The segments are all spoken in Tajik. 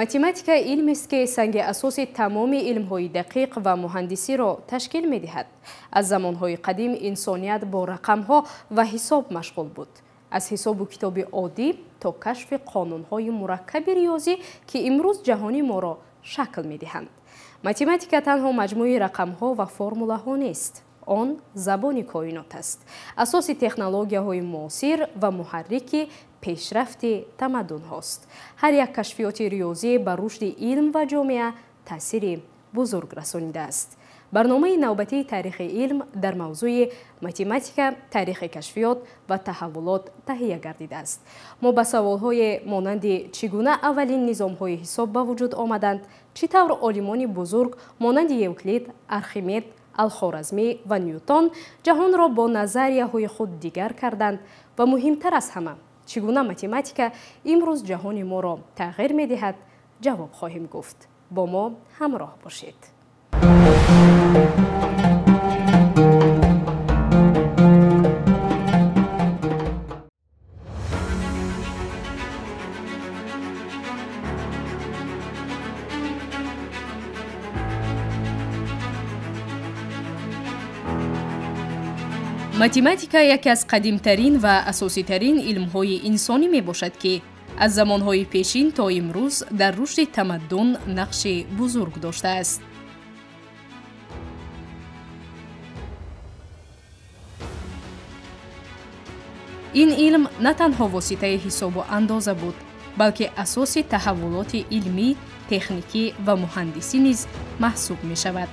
Математика илмест, ки санги асоси тамоми илмҳои дақиқ ва муҳандисиро ташкил медиҳад. Аз замонҳои қадим инсоният бо рақамҳо ва ҳисоб машғул буд. Аз ҳисобу китоби оддӣ то кашфи қонунҳои мураккаби риёзӣ, ки имрӯз ҷаҳони моро шакл медиҳанд. Математика танҳо маҷмӯи рақамҳо ва формулаҳо нест. Он забони коинот аст, асоси технологияҳои муосир ва муҳаррики пешрафти тамаддунҳост. Ҳар як кашфиёти риёзӣ ба рушди илм ва ҷомеа таъсири бузург расонидааст. Барномаи навбатии таърихи илм дар мавзӯи математика, таърихи кашфиёт ва таҳаввулот таҳия гардидааст. Мо ба саволҳое монанди чӣ гуна аввалин низомҳои ҳисоб ба вуҷуд омаданд, чӣ тавр олимони бузург монанди Евклид, Архимед, Алхоразмӣ ва Ньютон ҷаҳонро бо назарияҳои худ дигар карданд ва муҳимтар аз ҳама, чӣ гуна математика имрӯз ҷаҳони моро тағйир медиҳад, ҷавоб хоҳем гуфт. Бо мо ҳамроҳ бошед. Математика яке аз қадимтарин ва асоситарин илмҳои инсонӣ мебошад, ки аз замонҳои пешин то имрӯз дар рушди тамаддун нақши бузург доштааст. Ин илм на танҳо воситаи ҳисобу андоза буд, балки асоси таҳаввулоти илмӣ, техникӣ ва муҳандисӣ низ маҳсуб мешавад.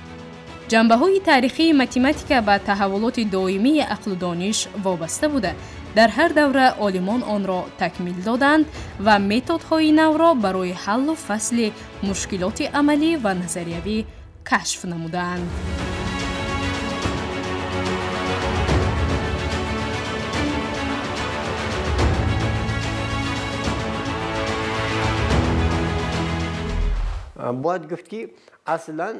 Ҷанбаҳои таърихии математика ба таҳаввулоти доимии ақлу дониш вобаста буда, дар ҳар давра олимон онро такмил доданд ва методҳои навро барои ҳаллу фасли мушкилоти амалӣ ва назариявӣ кашф намудаанд. Бояд гуфт, ки аслан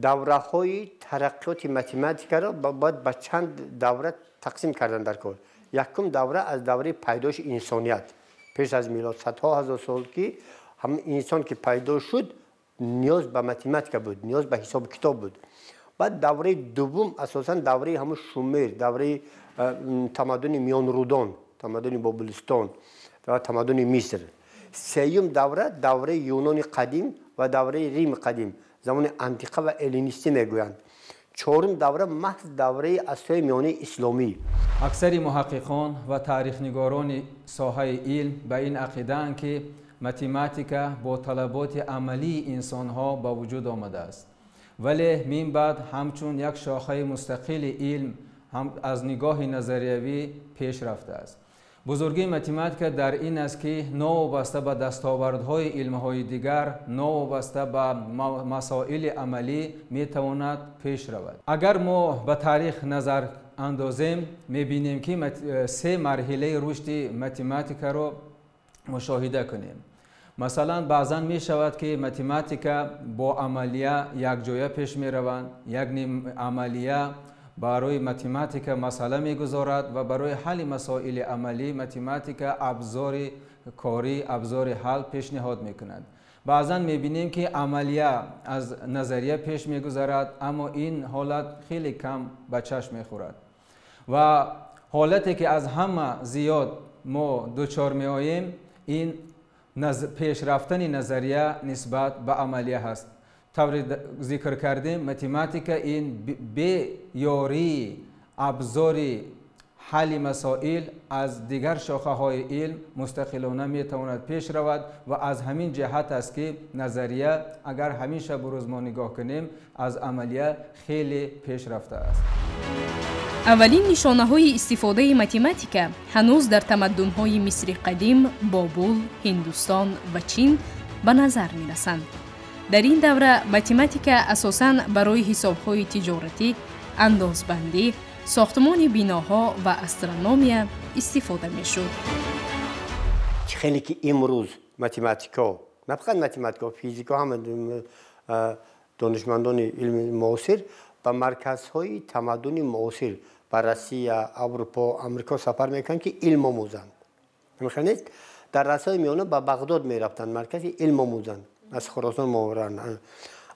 давраҳои тараққиёти математикаро бояд ба чанд давра тақсим кардан дар кор. Якум давра аз давраи пайдоиши инсоният пеш аз милод, садҳо ҳазор сол, ки ҳамин инсон ки пайдо шуд, ниёз ба математика буд, ниёз ба ҳисобу китоб буд. Баъд давраи дуввум асосан давраи ҳамун Шумер, давраи тамаддуни Миёнрудон, тамаддуни Бобулистон ва тамаддуни Миср. Сеюм давра давраи Юнони қадим ва давраи Рими қадим, замони антиқа ва эллинистӣ мегӯянд. Чорум давра маҳз давраи Осиёи Миёнаи исломӣ. Аксари муҳаққиқон ва таърихнигорони соҳаи илм ба ин ақидаанд, ки математика бо талаботи амалии инсонҳо ба вуҷуд омадааст, вале мин баъд ҳамчун як шохаи мустақили илм аз нигоҳи назариявӣ пеш рафтааст. Бузургии математика дар ин аст, ки новобаста ба дастовардҳои илмҳои дигар, новобаста ба масоили амалӣ метавонад пеш равад. Агар мо ба таърих назар андозем, мебинем, ки се марҳилаи рушди математикаро мушоҳида кунем. Масалан, баъзан мешавад, ки математика бо амалия якҷоя пеш мераванд, яъне амалия барои математика масъала мегузорад ва барои ҳалли масоили амалӣ математика абзори корӣ, абзори ҳал пешниҳод мекунад. Баъзан мебинем, ки амалия аз назария пеш мегузарад, аммо ин ҳолат хеле кам ба чашм мехӯрад. Ва ҳолате ки аз ҳама зиёд мо дучор меоем, ин пешрафтани назария нисбат ба амалия ҳаст. Тавре зикр кардем, математика ин бе ёрии абзори ҳалли масоил аз дигар шохаҳои илм мустақилона метавонад пеш равад ва аз ҳамин ҷиҳат аст, ки назария, агар ҳамин шабу рӯз мо нигоҳ кунем, аз амалия хеле пеш рафтааст. Аввалин нишонаҳои истифодаи математика ҳанӯз дар тамаддунҳои Мисри қадим, Бобул, Ҳиндустон ва Чин ба назар мерасанд. Дар ин давра математика асосан барои ҳисобҳои тиҷоратӣ, андозбандӣ, сохтмони биноҳо ва астрономия истифода мешуд. Чӣ хеле ки имрӯз математико, на фақат математико, физико, ҳама донишмандони илми муосир ба марказҳои тамаддуни муосир, ба Россия, Аврупо, Амрико сафар мекунанд, ки илм омӯзанд. Нест? Дар Расои Миёна ба Бағдод мерафтанд, маркази илм омӯзанд. Аз Хуросон моваран.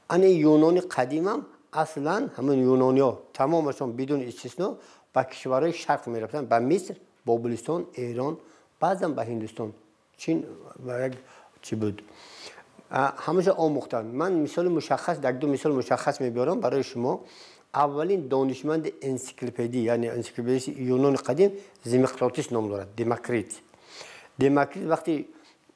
Ани Юнони қадимам аслан ҳамин юнониҳо тамомашон бидуни истисно ба кишварҳои шарқ мерафтанд, ба Миср, Бобулистон, Эрон, баъзан ба Ҳиндустон, Чин ва як чӣ буд. Ҳамаша омӯхтанд. Ман мисоли мушаххас, як ду мисол мушаххас мебиёрам барои шумо. Аввалин донишманди энсиклопедӣ, яъне энсиклопедисти Юнони қадим Зимиқротис ном дорад, Демокрит. Демокрит вақти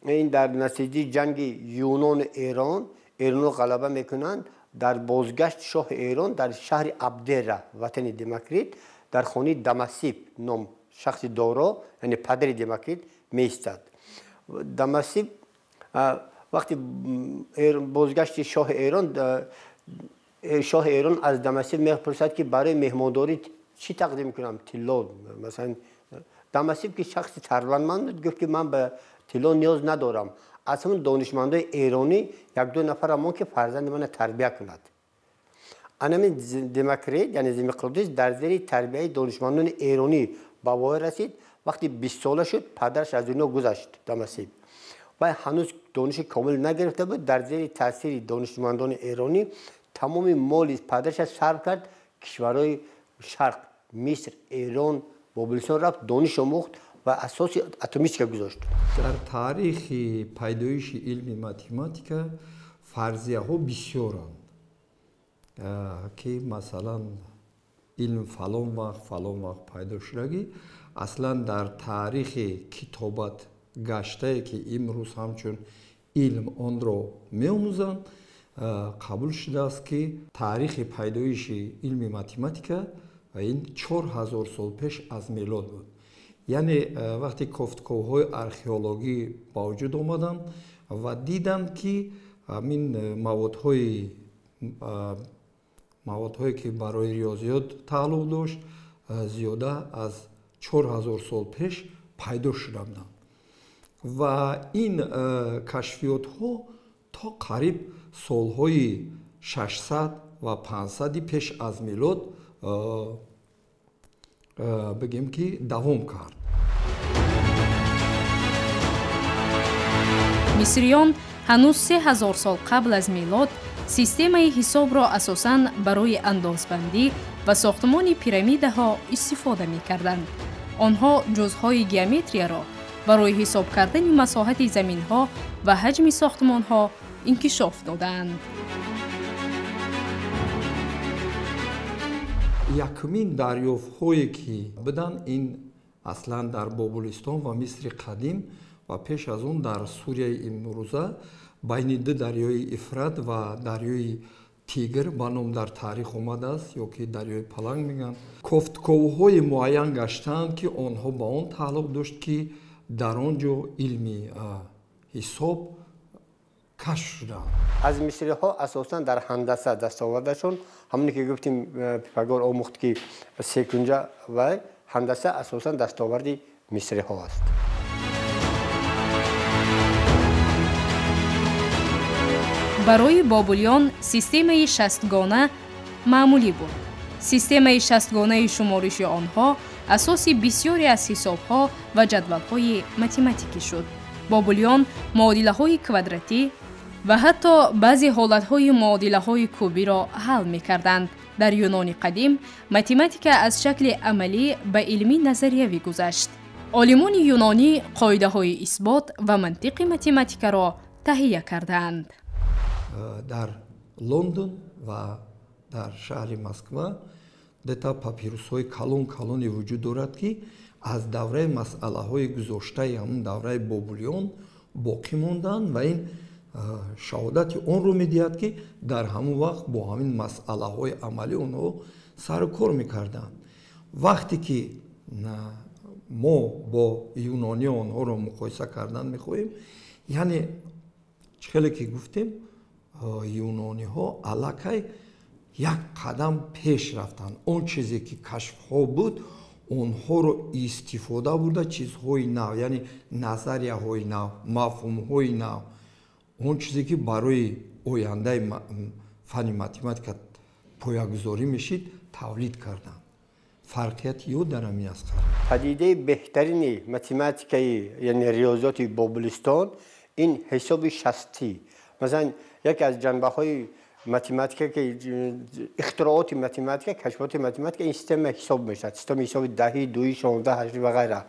ин дар натиҷаи ҷанги Юнону Эрон, Эронро ғалаба мекунанд, дар бозгашт шоҳи Эрон дар шаҳри Абдера, ватани Демокрит, дар хонаи Дамасиб ном шахси доро, яъне падари Демокрит меистад. Дамасиб вақти бозгашти шоҳи Эрон, шоҳи Эрон аз Дамасиб мепурсад, ки барои меҳмондорӣ чӣ тақдим кунам? Тилло. Масалан, Дамасиб ки шахси сарватманд буд, гуфт, ки ман ба тилло ниёз надорам. Аз ҳамон донишмандои эронӣ як-ду нафар мон, ки фарзанди мана тарбия кунад. Анамин Демокрит, яъне Зимиқротис, дар зери тарбияи донишмандони эронӣ ба воя расид. Вақти 20 сола шуд, падараш аз дунё гузашт, Дамасиб. Вай ҳанӯз дониши комил нагирифта буд, дар зери таъсири донишмандони эронӣ тамоми моли падараша сарф кард, кишварҳои шарқ, Миср, Эрон, Бобулистон рафт, дониш омӯхт ва асоси атомистика гузошт. Дар таърихи пайдоиши илми математика фарзияҳо бисёранд, ки масалан илм фалон вақт, фалон вақт пайдо шудагӣ. Аслан дар таърихи китобат гаштае, ки имрӯз ҳамчун илм онро меомӯзанд, қабул шудааст, ки таърихи пайдоиши илми математика ин 4000 сол пеш аз мелод буд. Яъне вақте кофтуковҳои археологӣ ба вуҷуд омаданд ва диданд, ки ҳамин маводҳое, ки барои риёзиёт тааллуқ дошт, зиёда аз 4000 сол пеш пайдо шуда буданд ва ин кашфиётҳо то қариб солҳои 600 ва 500 пеш аз милод бигем, ки давом кард. Мисриён ҳанӯз 3000 сол қабл аз милод системаи ҳисобро асосан барои андозбандӣ ва сохтмони пирамидаҳо истифода мекарданд. Онҳо ҷузъҳои геометрияро барои ҳисоб кардани масоҳати заминҳо ва ҳаҷми сохтмонҳо инкишоф додаанд. Якумин дарёфтҳое, ки буданд, ин аслан дар Бобулистон ва Мисри қадим ва пеш аз он дар Сурияи имрӯза, байни ду дарёи Ифрат ва дарёи Тигр ба ном дар таърих омадааст ё ки дарёи Паланг мегӯянд, кофтуковҳои муайян гаштаанд, ки онҳо ба он тааллуқ дошт, ки дар он ҷо илми ҳисоб кашф шудаанд. Аз мисриҳо асосан дар ҳандаса дастовардашон ҳамоне, ки гуфтем, Пифагор омӯхт, ки секунҷа ва ҳандаса асосан дастоварди мисриҳо аст. Барои бобулиён системаи шастгона маъмулӣ буд. Системаи шастгонаи шумориши онҳо асоси бисёре аз ҳисобҳо ва ҷадвалҳои математикӣ шуд. Бобулиён муодилаҳои квадратӣ ва ҳатто баъзе ҳолатҳои муодилаҳои кубиро ҳал мекарданд. Дар Юнони қадим математика аз шакли амалӣ ба илми назариявӣ гузашт. Олимони юнонӣ қоидаҳои исбот ва мантиқи математикаро таҳия кардаанд. Дар Лондон ва дар шаҳри Москва дута папирусҳои калон калоне вуҷуд дорад, ки аз давраи масъалаҳои гузоштаи ҳамун давраи бобулиён боқӣ монданд ва ин шаҳодати онро медиҳад, ки дар ҳамон вақт бо ҳамин масъалаҳои амалӣ онҳо сару кор мекарданд. Вақте ки мо бо юнониё онҳоро муқоиса кардан мехоҳем, яъне чӣ хеле ки гуфтем, юнониҳо аллакай як қадам пеш рафтанд. Он чизе, ки кашфҳо буд, онҳоро истифода бурда, чизҳои нав, яъне назарияҳои нав, мафҳумҳои нав, он чизе, ки барои ояндаи фанни математика поягузорӣ мешид, тавлид карданд. Фарқияти ё дар ҳамин аст. Падидаи беҳтарини математикаи, яъне риёзиёти Бобулистон ин ҳисоби шастӣ. Масалан, яке аз ҷанбаҳои математика ки ихтирооти математика, кашфиёти математика ин системаи ҳисоб мешавад. Системаи ҳисоби даҳӣ, дуӣ, 16, ҳаштӣ ва ғайра.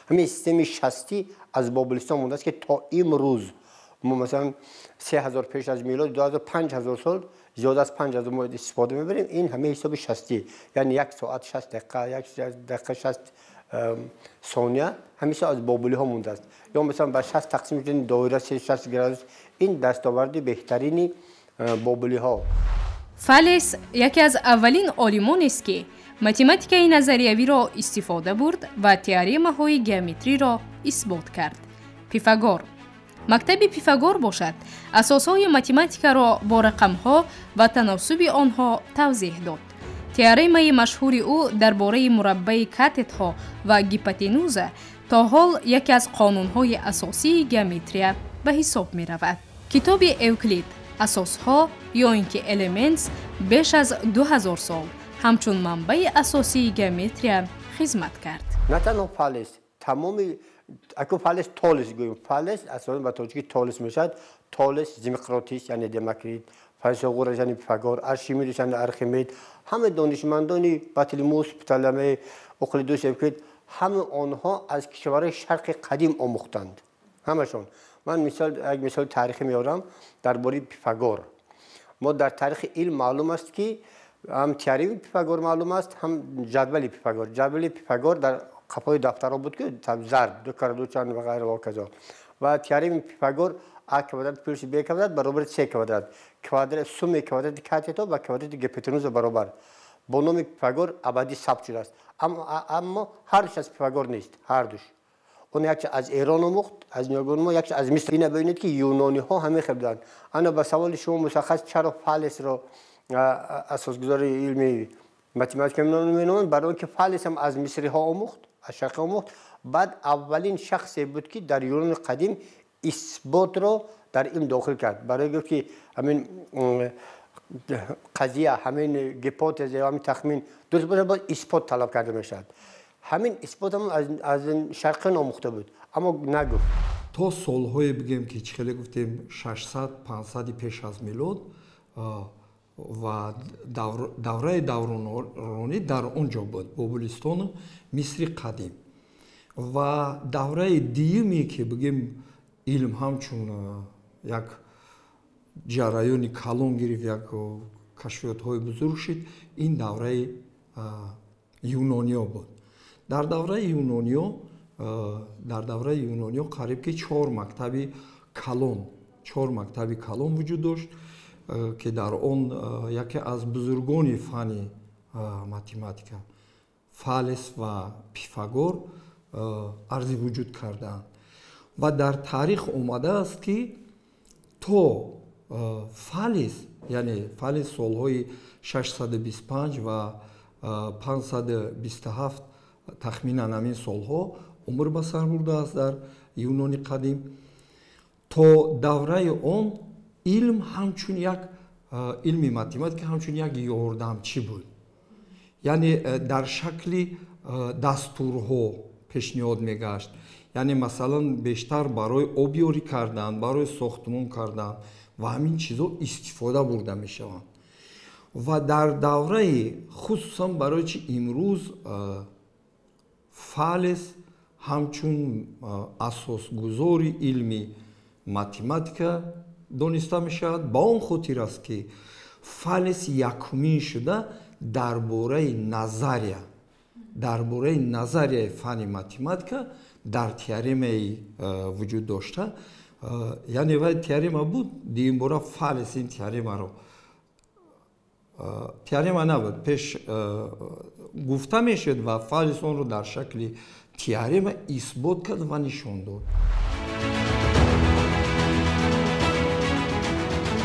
Ҳамин системаи шастӣ аз Бобулистон мондааст, ки то имрӯз мо масалан 3000 пеш аз милод, 2000, 5000 сол, зиёд аз 5000 мо истифода мебарем. Ин ҳама ҳисоби шастӣ, яъне як соат 60 дақиқа, як дақиқа 60 сония, ҳамеша аз бобулиҳо мондааст. Ё масалан ба 60 тақсим шудани доира 60 градус, ин дастоварди беҳтарини бобулиҳо. Фалес яке аз аввалин олимонест, ки математикаи назариявиро истифода бурд ва теоремаҳои геометриро исбот кард. Пифагор. Мактаби Пифагор бошад, асосҳои математикаро бо рақамҳо ва таносуби онҳо тавзеҳ дод. Теоремаи машҳури ӯ дар бораи мураббаи катетҳо ва гипотенуза то ҳол яке аз қонунҳои асосии геометрия ба ҳисоб меравад. Китоби Эвклид «Асосҳо» ё ин ки «Elements» беш аз 2000 сол ҳамчун манбаи асосии геометрия хизмат кард. На танҳо Фалес, тамоми аку Фалес, Толес гӯем. Фалес асосан ба тоҷикӣ Толес мешавад. Толес, Демократис, яъне Демокрит, Файсоғураш, яъне Пифагор, Аршимедиш, яъне Архимед, ҳама донишмандони Батлимус, Птолемей, Уқлидус, Эвклид, ҳама онҳо аз кишварҳои шарқи қадим омӯхтанд. Ҳамашон. Ман мисол, як мисоли таърихӣ меорам дар бораи Пифагор. Мо дар таърихи илм маълум аст, ки ҳам теоремаи Пифагор маълум аст, ҳам ҷадвали Пифагор. Ҷадвали Пифагор дар қафои дафтарҳо буд, ки зарб ду кара ду чанд ва ғайра ва казо. Ва теоремаи Пифагор: а квадрат плюс б квадрат баробари с квадрат. Квадрат, суммаи квадрати катетҳо ба квадрати гипотенуза баробар. Бо номи Пифагор абадӣ сабт шудааст. Аммо ҳардуш аз Пифагор нест, ҳардуш. Он якча аз Эрон омӯхт, аз ниёгони мо, якча аз Миср. Ина бибинед, ки юнониҳо ҳамин хел буданд. Ана ба саволи шумо мушаххас, чаро Фалесро асосгузори илми математика меноманд? Барои он ки Фалес ҳам аз мисриҳо омӯхт, аз шарқӣ омӯхт. Баъд аввалин шахсе буд, ки дар Юнони қадим исботро дар илм дохил кард. Барои гуфт, ки ҳамин қазия, ҳамин гипотеза ё ҳамин тахмин дуруст бошад, бояд исбот талаб карда мешавад. Ҳамин исботам аз шарқиён омӯхта буд, аммо нагуфт. То солҳое бигем, ки чӣ хеле гуфтем, 600, 500 пеш аз милод ва давраи давронронӣ дар он ҷо буд, Бобулистону Мисри қадим. Ва давраи дуюме, ки бигем, илм ҳамчун як ҷараёни калон гирифт, як кашфиётҳои бузург шуд, ин давраи юнониё буд. Дар давраи юнониё қариб ки чор мактаби калон вуҷуд дошт, ки дар он яке аз бузургони фани математика Фалес ва Пифагор арзи вуҷуд кардаанд. Ва дар таърих омадааст, ки то Фалес, яъне Фалес солҳои 625 ва 527, тахминан ҳамин солҳо умр ба сар бурдааст дар Юнони қадим, то давраи он илм ҳамчун як илми математика ҳамчун як ёрдамчӣ буд, яъне дар шакли дастурҳо пешниҳод мегашт, яъне масалан бештар барои обёрӣ кардан, барои сохтмон кардан ва ҳамин чизҳо истифода бурда мешаванд. Ва дар давраи хусусан барои чи имрӯз Фалес ҳамчун асосгузори илми математика дониста мешавад, ба он хотир аст, ки Фалес якумин шуда дар бораи назарияи фани математика дар теоремаи вуҷуд дошта, яъне вай теорема буд, дуюмбора Фалес ин теоремаро, теорема набуд, пеш гуфта мешуд, ва Фалес онро дар шакли теорема исбот кард ва нишон дод.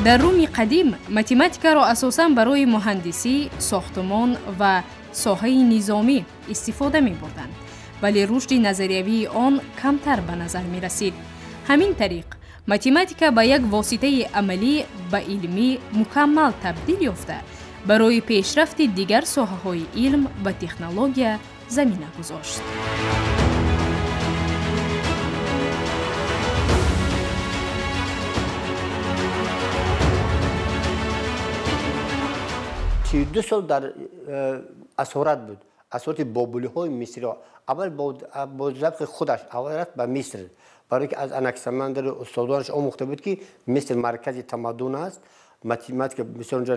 Дар Руми қадим математикаро асосан барои муҳандисӣ, сохтумон ва соҳаи низомӣ истифода мебурданд, вале рушди назариявии он камтар ба назар мерасид. Ҳамин тариқ, математика ба як воситаи амалӣ ба илмӣ мукаммал табдил ёфта, барои пешрафти дигар соҳаҳои илм ва технология замина гузошт. 32 сол дар асорат буд, асорати бобулиҳои мисриҳо. Аввал бо завқи худаш аввал рафт ба Миср, барои ки аз Анаксимандр устодонаш омӯхта буд, ки Миср маркази тамаддун аст, математика бисёр онҷо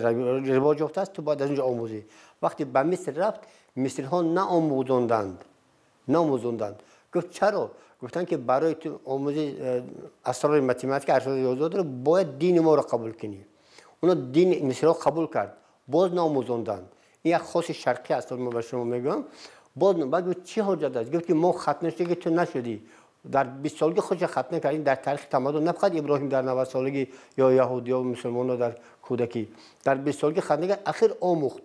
ривоҷ ёфтааст, ту бояд аз онҷо омӯзӣ. Вақте ба Миср рафт, мисриҳо наомӯзонданд. Гуфт чаро? Гуфтанд ки барои ту омӯзи асрори математика, асрори риёзиётро бояд дини моро қабул кунӣ. Оно дини мисриҳо қабул кард, боз наомӯзонданд. Ин як хоси шарқӣ аст, ман ба шумо мегӯям. Боз баъд гуфт чӣ ҳоҷат аст? Гуфт ки мо хатна шудем, ки ту нашудӣ. Дар 20 солагӣ худша хатна кард. Дар таърихи тамаддун на фақат Иброҳим дар 90 солагӣ ё яҳудиё мусулмонҳо дар кӯдакӣ, дар 20 солагӣ хатна кард, ахир омӯхт.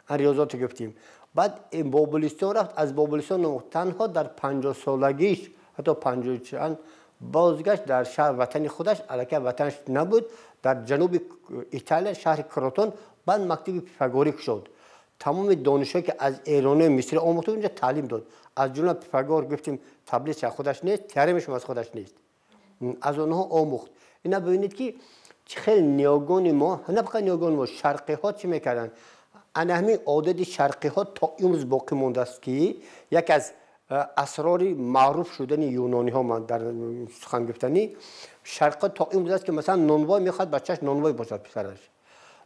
Риёзотро гуфтем. Баъд Бобулистон рафт, аз Бобулистон омӯхт. Танҳо дар 50 солагиш, ҳатто 50 чанд бозгашт дар шаҳр ватани худаш, аллакай ватанаш набуд, дар ҷануби Италия шаҳри Кротон баъд мактаби Пифагорӣ кушод. Тамоми донишҳое ки аз эрониё мисри омӯхта онҷо таълим дод. Аз ҷумла Пифагор гуфтем таблица худаш нест, теоремашам аз худаш нест, аз онҳо омӯхт. Ина бибинед ки чӣ хел ниёгони мо, на фақат ниёгони мо, шарқиҳо чӣ мекарданд. Ана ҳамин одати шарқиҳо то имрӯз боқӣ мондааст, ки яке аз асрори маъруф шудани юнониҳо ман дар сухан гуфтанӣ, шарқҳо то имрӯз аст ки масалан нонвой мехоҳад бачааш нонвой бошад, писараш.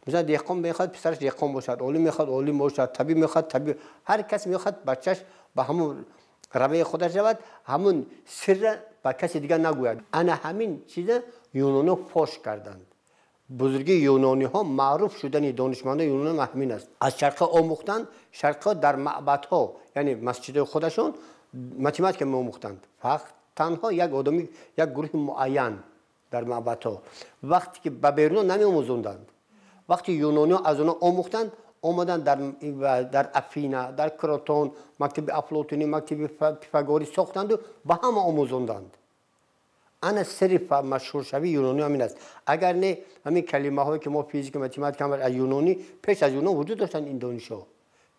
Масалан деҳқон мехоҳад писараш деҳқон бошад, олим мехоҳад олим бошад, табиб мехоҳад табиб. Ҳар кас мехоҳад бачааш ба ҳамон равияи худаш равад, ҳамон сирра ба каси дигар нагӯяд. Ана ҳамин чиза юнониҳо фош карданд. Бузургии юнониҳо, маъруф шудани донишмандони юнон ҳамин аст. Аз шарқҳо омӯхтанд, шарқҳо дар маъбадҳо, яъне масҷидҳои худашон математика меомӯхтанд. Фақат танҳо як одами, як гурӯҳи муайян дар маъбадҳо. Вақте ки ба берунон намеомӯзонданд. Вақте юнониҳо аз онҳо омӯхтанд, омаданд дар Афина, дар Кротон, мактаби Афлотунӣ, мактаби Пифагорӣ сохтанду ба ҳама омӯзонданд. Ана сирри машҳуршавии юнонӣ ҳамин аст. Агар не, ҳамин калимаҳое ки мо физика, математика аз юнонӣ, пеш аз юнон вуҷуд доштанд ин донишҳо.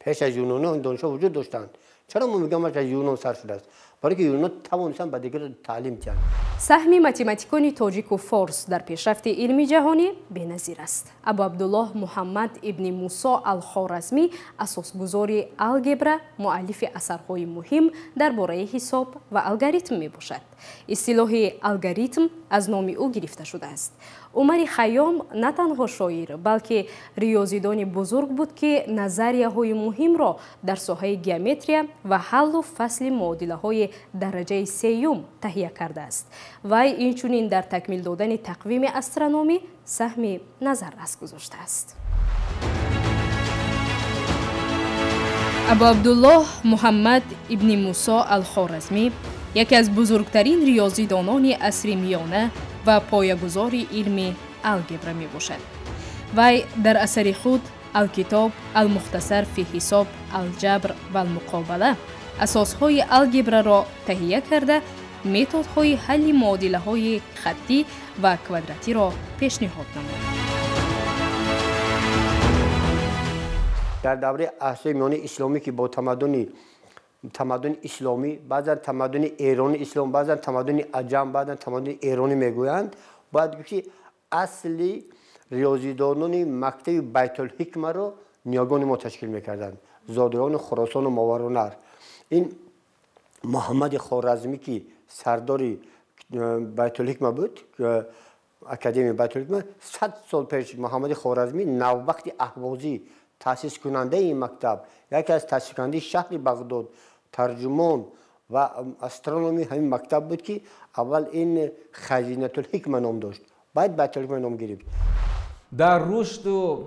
Пеш аз юнониҳо ин донишҳо вуҷуд доштанд. Чаро мо мегӯям аз юнон сар шудааст? Барои ки юнон тавонистанд ба дигар таълим диҳанд. Саҳми математикони тоҷику форс дар пешрафти илми ҷаҳонӣ беназир аст. Абу Абдуллоҳ Муҳаммад ибни Мусо ал-Хоразмӣ, асосгузори алгебра, муаллифи асарҳои муҳим дар бораи ҳисоб ва алгоритм мебошад. Истилоҳи алгоритм аз номи ӯ гирифта шудааст. Умари Хайём на танҳо шоир, балки риёзидони бузург буд, ки назарияҳои муҳимро дар соҳаи геометрия ва ҳаллу фасли муодилаҳои дараҷаи сеюм таҳия кардааст. Вай инчунин дар такмил додани тақвими астрономӣ саҳми назаррас гузоштааст. Абу Абдуллоҳ Муҳаммад ибни Мусо ал-Хоразмӣ яке аз бузургтарин риёзидонони асри миёна ва поягузори илми алгебра мебошад. Вай дар асари худ Алкитоб, Алмухтасар фи ҳисоб, алҷабр ва алмуқобала асосҳои алгебраро таҳия карда, методҳои ҳалли муодилаҳои хаттӣ ва квадратиро пешниҳод намуд. Дар давраи асри миёнаи исломӣ, ки бо тамаддуни исломӣ, баъзан тамаддуни эрони ислом, баъзан тамаддуни аҷам, баъзан тамаддуни эронӣ мегӯянд, бояд гуфт ки асли риёзидонони мактаби Байтулҳикмаро ниёгони мо ташкил мекарданд, зодагони Хуросону Мовароуннаҳр. Ин Муҳаммади Хоразмӣ, ки сардори Байтулҳикма буд, академияи Байтулҳикма, 100 сол пеш Муҳаммади Хоразмӣ навбахти аҳвозӣ, таъсискунандаи ин мактаб, яке аз таъсискунандаи шаҳри Бағдод, тарҷумон ва астрономи ҳамин мактаб буд, ки аввал ин Хазинатулҳикма ном дошт, баъд Байтулҳикма ном гирифт. Дар рушду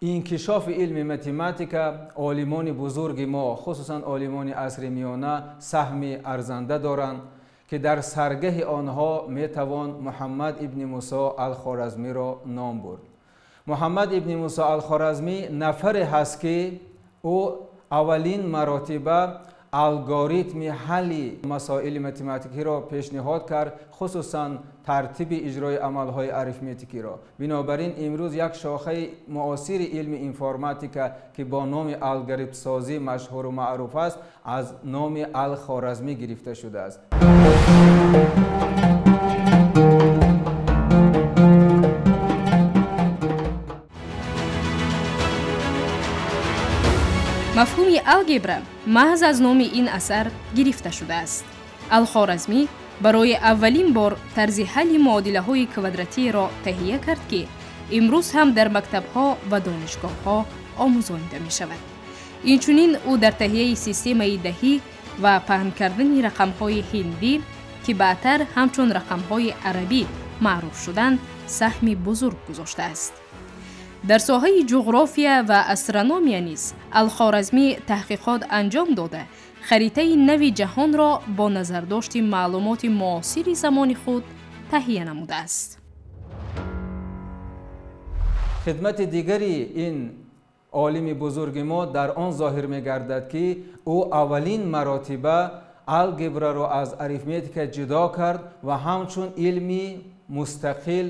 инкишофи илми математика олимони бузурги мо, хусусан олимони асри миёна, саҳми арзанда доранд, ки дар саргаҳи онҳо метавон Муҳаммад ибни Мусо ал-Хоразмиро ном бурд. Муҳаммад ибни Мусо ал-Хоразмӣ нафаре ҳаст, ки ӯ аввалин маротиба алгоритми ҳалли масоили математикиро пешниҳод кард, хусусан тартиби иҷрои амалҳои арифметикиро. Бинобар ин имрӯз як шохаи муосири илми информатика, ки бо номи алгоритмсозӣ машҳуру маъруф аст, аз номи ал-Хоразмӣ гирифта шудааст. алгебра маҳз аз номи ин асар гирифта шудааст. Алхоразмӣ барои аввалин бор тарзи ҳалли муодилаҳои квадратиро таҳия кард, ки имрӯз ҳам дар мактабҳо ва донишгоҳҳо омӯзонида мешавад. Инчунин ӯ дар таҳияи системаи даҳӣ ва паҳн кардани рақамҳои ҳиндӣ, ки баъдтар ҳамчун рақамҳои арабӣ маъруф шуданд, саҳми бузург гузоштааст. Дар соҳаи ҷуғрофия ва астрономия низ Алхоразмӣ таҳқиқот анҷом дода, харитаи нави ҷаҳонро бо назардошти маълумоти муосири замони худ таҳия намудааст. Хидмати дигари ин олими бузурги мо дар он зоҳир мегардад, ки ӯ аввалин маротиба алгебраро аз арифметика ҷудо кард ва ҳамчун илми мустақил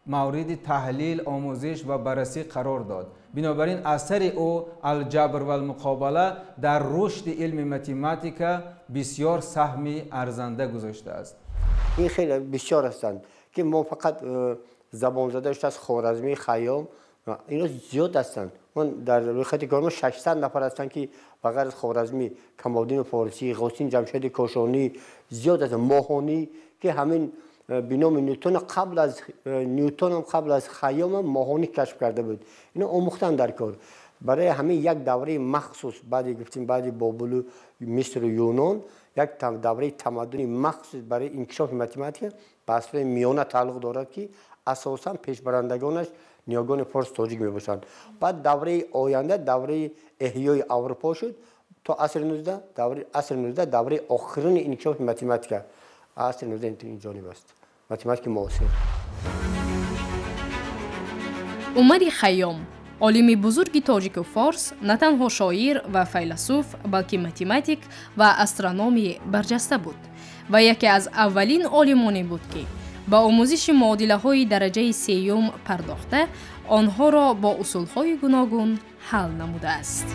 мавриди таҳлил, омӯзиш ва баррасӣ қарор дод. Бинобар ин асари ӯ Алҷабр валмуқобала дар рушди илми математика бисёр саҳми арзанда гузоштааст. Ин хеле бисёр ҳастанд, ки мо фақат забонзада шудааст Хоразмӣ, Хайём, ино зиёд ҳастанд. Ман дар рӯйхати кори мо 600 нафар ҳастанд, ки ба ғайр аз Хоразмӣ, Камолиддини Форсӣ, Ғосин Ҷамшеди Кошонӣ зиёд ҳастанд, Моҳонӣ, ки ҳамин биноми Ньютон қабл аз Ньютонам, қабл аз Хайёмам Моҳонӣ кашф карда буд. Ино омӯхтан дар кор. Барои ҳамин як давраи махсус, баъди гуфтем, баъди Бобулу, Мисру Юнон, як давраи тамаддуни махсус барои инкишофи математика ба асри миёна тааллуқ дорад, ки асосан пешбарандагонаш ниёгони форс тоҷик мебошанд. Баъд давраи оянда давраи эҳёи Аврупо шуд то асри 19, давраи асри 19 давраи охирини инкишофи математика. Асри 19 ин ҷониб аст. Математики муосир. Умари Хайём, олими бузурги тоҷику форс, на танҳо шоир ва файласуф, балки математик ва астрономи барҷаста буд ва яке аз аввалин олимоне буд, ки ба омӯзиши муодилаҳои дараҷаи сеюм пардохта, онҳоро бо усулҳои гуногун ҳал намудааст.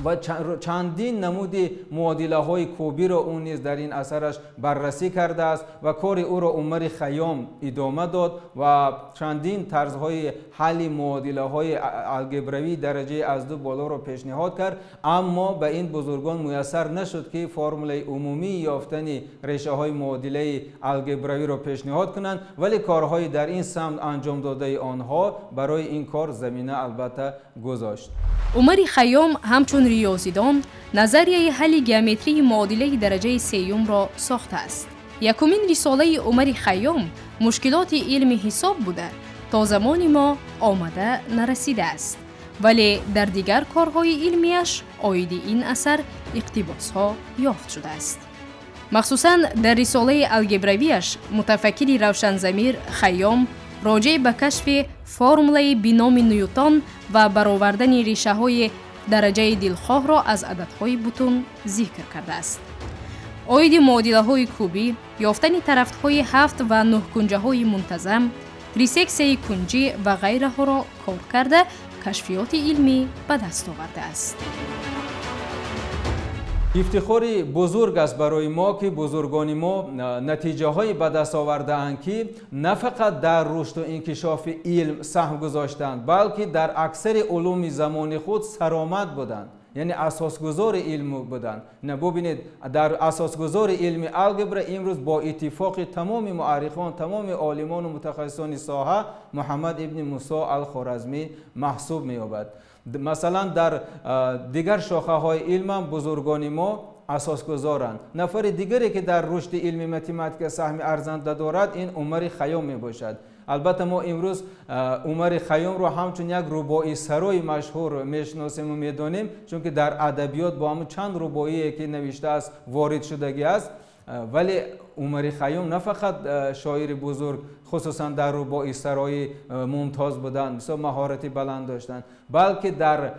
Ва чандин намуди муодилаҳои кубиро ӯ низ дар ин асараш баррасӣ кардааст ва кори ӯро Умари Хайём идома дод ва чандин тарзҳои ҳалли муодилаҳои алгебравии дараҷаи аз ду болоро пешниҳод кард, аммо ба ин бузургон муяссар нашуд, ки формулаи умумии ёфтани решаҳои муодилаи алгебравиро пешниҳод кунанд, вале корҳои дар ин самт анҷом додаи онҳо барои ин кор замина албатта гузошт. Умари Хайём ҳамчун риёзидон назарияи ҳалли геометрии муодилаи дараҷаи сеюмро сохтааст. Якумин рисолаи Умари Хайём мушкилоти илми ҳисоб буда, то замони мо омада нарасидааст, вале дар дигар корҳои илмияш оиди ин асар иқтибосҳо ёфт шудааст. Махсусан дар рисолаи алгебравияш мутафаккири равшанзамир Хайём роҷеъ ба кашфи формулаи биноми Ньютон ва баровардани решаҳои дараҷаи дилхоҳро аз ададҳои бутун зикр кардааст. Оиди муодилаҳои кубӣ, ёфтани тарафдҳои ҳафт ва нӯҳкунҷаҳои мунтазам, трисексияи кунҷӣ ва ғайраҳоро кор карда, кашфиёти илмӣ ба даст овардааст. Ифтихори бузург аст барои мо, ки бузургони мо натиҷаҳое ба даст овардаанд, ки на фақат дар рушду инкишофи илм саҳм гузоштанд, балки дар аксари улуми замони худ саромад буданд, яъне асосгузори илм буданд. Бубинед, дар асосгузори илми алгебра имрӯз бо иттифоқи тамоми муаррихон, тамоми олимону мутахассисони соҳа Муҳаммад ибни Мусо ал-Хоразмӣ маҳсуб меёбад. Масалан, дар дигар шохаҳои илмам бузургони мо асосгузоранд. Нафари дигаре, ки дар рушди илми математика саҳми арзанда дорад, ин Умари Хайём мебошад. Албатта мо имрӯз Умари Хайёмро ҳамчун як рубоисарои машҳур мешиносему медонем, чунки дар адабиёт бо ҳамун чанд рубоие, ки навиштааст, ворид шудагӣ аст. Вале Умари Хайём на фақат шоири бузург, хусусан дар рубоисароӣ мумтоз буданд, бисёр маҳорати баланд доштанд, балки дар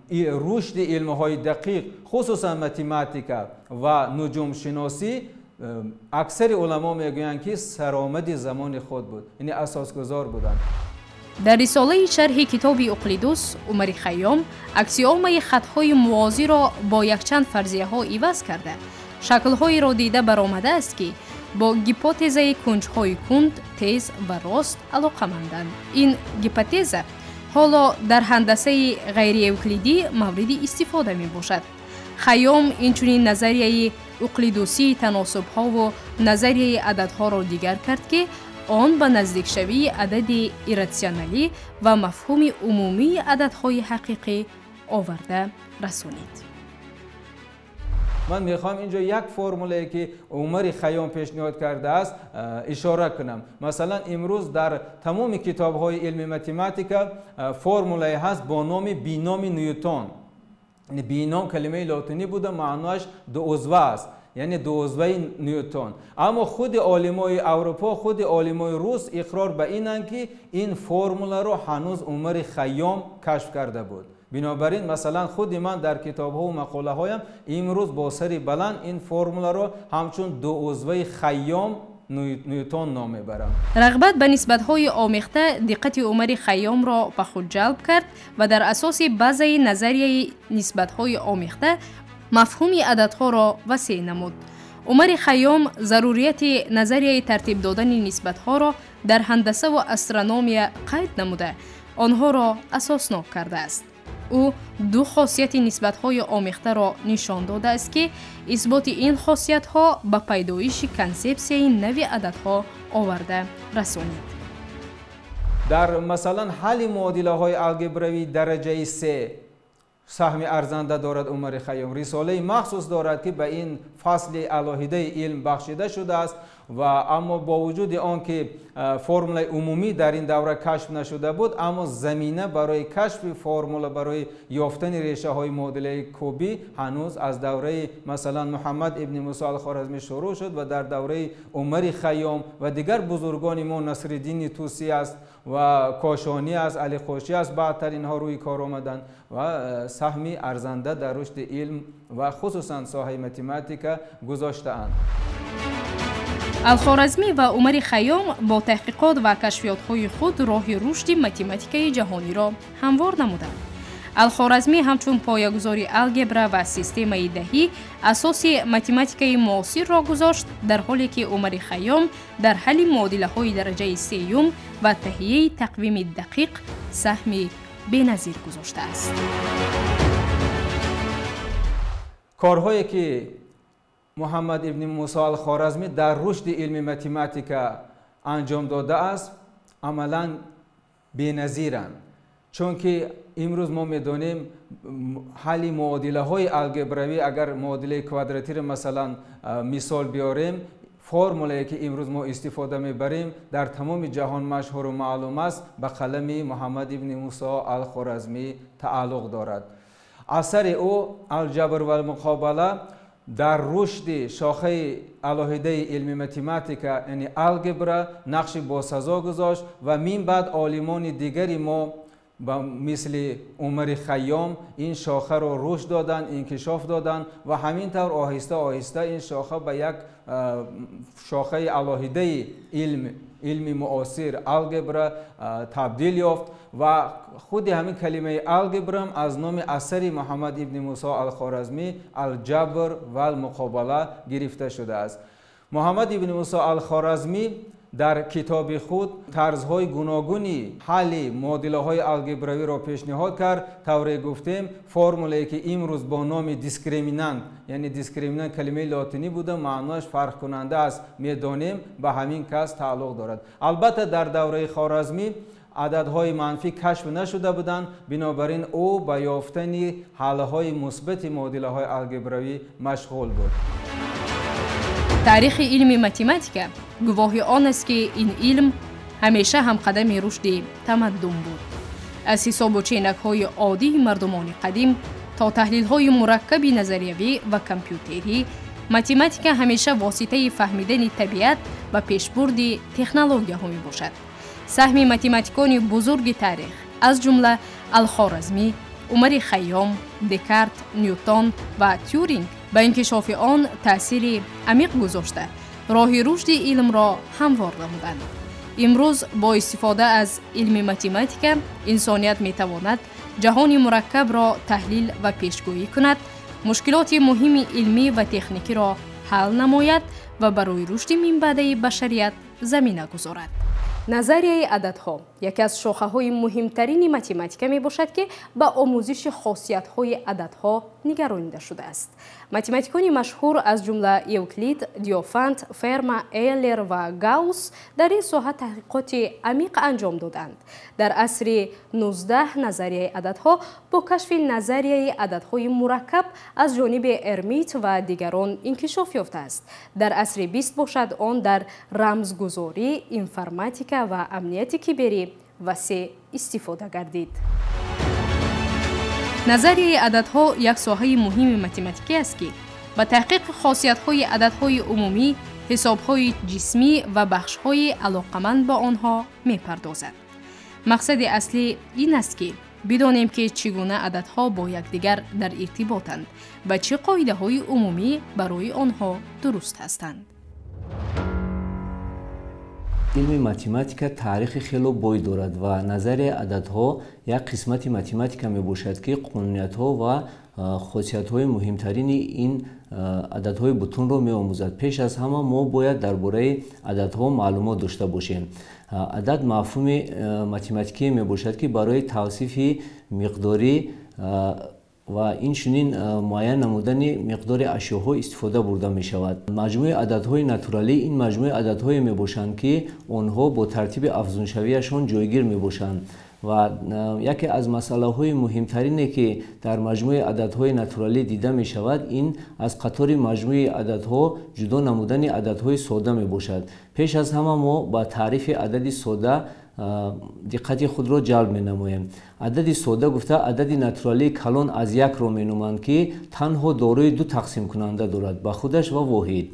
рушди илмҳои дақиқ, хусусан математика ва нуҷумшиносӣ, аксари уламо мегӯянд, ки саромади замони худ буд, яъне асосгузор буданд. Дар рисолаи шарҳи китоби Уқлидус Умари Хайём аксиомаи хатҳои муозиро бо якчанд фарзияҳо иваз карда, шаклҳоеро дида баромадааст, ки бо гипотезаи кунҷҳои кунд, тез ва рост алоқаманданд. Ин гипотеза Ҳоло дар ҳандасаи ғайриевклидӣ мавриди истифода мебошад. Хайём инчунин назарияи уқлидусии таносубҳову назарияи ададҳоро дигар кард, ки он ба наздикшавии адади ирратсионалӣ ва мафҳуми умумии ададҳои ҳақиқӣ оварда расонид. Ман мехоҳам инҷо як формулае, ки Умари Хайём пешниҳод кардааст, ишора кунам. Масалан, имрӯз дар тамоми китобҳои илми математика формулае ҳаст бо номи биноми Ньютон. Бином калимаи лотинӣ буда, маъноаш дуузва аст, яъне дуузваи Ньютон. Аммо худи олимои Аврупо, худи олимои рус иқрор ба инанд, ки ин формуларо ҳанӯз Умари Хайём кашф карда буд. Бинобар ин, масалан, худи ман дар китобҳову мақолаҳоям имрӯз бо сари баланд ин формуларо ҳамчун дуузваи Хайём Ньютон ном мебарам. Рағбат ба нисбатҳои омехта диққати Умари Хайёмро ба худ ҷалб кард ва дар асоси баъзаи назарияи нисбатҳои омехта мафҳуми ададҳоро васеъ намуд. Умари Хайём зарурияти назарияи тартиб додани нисбатҳоро дар ҳандасаву астрономия қайд намуда, онҳоро асоснок кардааст. Ӯ ду хосияти нисбатҳои омехтаро нишон додааст, ки исботи ин хосиятҳо ба пайдоиши консепсияи нави ададҳо оварда расонид. Дар масалан ҳалли муодилаҳои алгебравии дараҷаи се саҳми арзанда дорад Умари Хайём. Рисолаи махсус дорад, ки ба ин фасли алоҳидаи илм бахшида шудааст ва аммо бо вуҷуди он ки формулаи умумӣ дар ин давра кашф нашуда буд, аммо замина барои кашфи формула барои ёфтани решаҳои муодилаи кубӣ ҳанӯз аз давраи масалан Муҳаммад ибни Мусо ал-Хоразмӣ шурӯъ шуд ва дар давраи Умари Хайём ва дигар бузургони мо Насриддини Тусӣ аст ва Кошонӣ аст, Али Қошӣ аст, баъдтар инҳо рӯи кор омаданд ва саҳми арзанда дар рушди илм ва хусусан соҳаи математика гузоштаанд. Алхоразмӣ ва Умари Хайём бо таҳқиқот ва кашфиётҳои худ роҳи рушди математикаи ҷаҳониро ҳамвор намуданд. Алхоразмӣ ҳамчун поягузори алгебра ва системаи даҳӣ асоси математикаи муосирро гузошт, дар ҳоле ки Умари Хайём дар ҳалли муодилаҳои дараҷаи сеюм ва таҳияи тақвими дақиқ саҳми беназир гузоштааст. Корҳое ки Муҳаммад ибни Мусо ал-Хоразмӣ дар рушди илми математика анҷом додааст, амалан беназиранд. Чунки имрӯз мо медонем ҳалли муодилаҳои алгебравӣ, агар муодилаи квадратиро масалан мисол биёрем, формулае ки имрӯз мо истифода мебарем дар тамоми ҷаҳон машҳуру маълум аст, ба қалами Муҳаммад ибни Мусо ал-Хоразмӣ тааллуқ дорад. Асари ӯ Алҷабр валмуқобала дар рушди шохаи алоҳидаи илми математика, яъне алгебра, нақши босазо гузошт ва мин баъд олимони дигари мо ба мисли Умари Хайём ин шохаро рушд доданд, инкишоф доданд ва ҳамин тавр оҳиста оҳиста ин шоха ба як шохаи алоҳидаи илми муосир алгебра табдил ёфт ва худи ҳамин калимаи алгебрам аз номи асари Муҳаммад ибни Мусо ал-Хоразмӣ Алҷабр ва Алмуқобала гирифта шудааст. Муҳаммад ибни Мусо ал-Хоразмӣ дар китоби худ тарзҳои гуногуни ҳалли муодилаҳои алгебравиро пешниҳод кард. Тавре гуфтем, формулае ки имрӯз бо номи дискриминант, яъне дискриминант калимаи лотинӣ буда, маъноаш фарқкунанда аст, медонем, ба ҳамин кас тааллуқ дорад. Албатта дар давраи Хоразмӣ ададҳои манфӣ кашф нашуда буданд, бинобар ин ӯ ба ёфтани ҳалҳои мусбати муодилаҳои алгебравӣ машғул буд. Таърихи илми математика гувоҳи он аст, ки ин илм ҳамеша ҳамқадами рушди тамаддун буд. Аз ҳисобу ченакҳои оддии мардумони қадим то таҳлилҳои мураккаби назариявӣ ва компютерӣ, математика ҳамеша воситаи фаҳмидани табиат ва пешбурди технологияҳо мебошад. Саҳми математикони бузурги таърих, аз ҷумла Алхоразмӣ, Умари Хайём, Декарт, Ньютон ва Тюринг ба инкишофи он таъсири амиқ гузошта, роҳи рушди илмро ҳамвор намуданд. Имрӯз бо истифода аз илми математика инсоният метавонад ҷаҳони мураккабро таҳлил ва пешгӯӣ кунад, мушкилоти муҳими илмӣ ва техникиро ҳал намояд ва барои рушди минбаъдаи башарият замина гузорад. Назарияи ададҳо яке аз шохаҳои муҳимтарини математика мебошад, ки ба омӯзиши хосиятҳои ададҳо нигаронида шудааст. Математикони машҳур аз ҷумла Евклид, Диофант, Ферма, Эйлер ва Гаусс дар ин соҳа таҳқиқоти амиқ анҷом доданд. Дар асри 19 назарияи ададҳо бо кашфи назарияи ададҳои мураккаб аз ҷониби Эрмит ва дигарон инкишоф ёфтааст. Дар асри 20 бошад, он дар рамзгузорӣ, информатика ва амнияти киберӣ васеъ истифода гардид. Назарияи ададҳо як соҳаи муҳими математикӣ аст, ки ба таҳқиқи хосиятҳои ададҳои умумӣ, ҳисобҳои ҷисмӣ ва бахшҳои алоқаманд ба онҳо мепардозад. Мақсади аслӣ ин аст, ки бидонем, ки чӣ гуна ададҳо бо якдигар дар иртиботанд ва чӣ қоидаҳои умумӣ барои онҳо дуруст ҳастанд. Илми математика таърихи хело бой дорад ва назарияи ададҳо як қисмати математика мебошад, ки қонуниятҳо ва хосиятҳои муҳимтарини ин ададҳои бутунро меомӯзад. Пеш аз ҳама мо бояд дар бораи ададҳо маълумот дошта бошем. Адад мафҳуми математикие мебошад, ки барои тавсифи миқдорӣ ва инчунин муайян намудани миқдори ашёҳо истифода бурда мешавад. Маҷмӯи ададҳои натуралӣ ин маҷмӯи ададҳое мебошанд, ки онҳо бо тартиби афзуншавияшон ҷойгир мебошанд. Ва яке аз масъалаҳои муҳимтарине, ки дар маҷмӯи ададҳои натуралӣ дида мешавад, ин аз қатори маҷмӯи ададҳо ҷудо намудани ададҳои сода мебошад. Пеш аз ҳама мо ба таърифи адади сода диққати худро ҷалб менамоем. Адади сода гуфта адади натуралии калон аз якро меноманд, ки танҳо дорои ду тақсимкунанда дорад, ба худаш ва воҳид.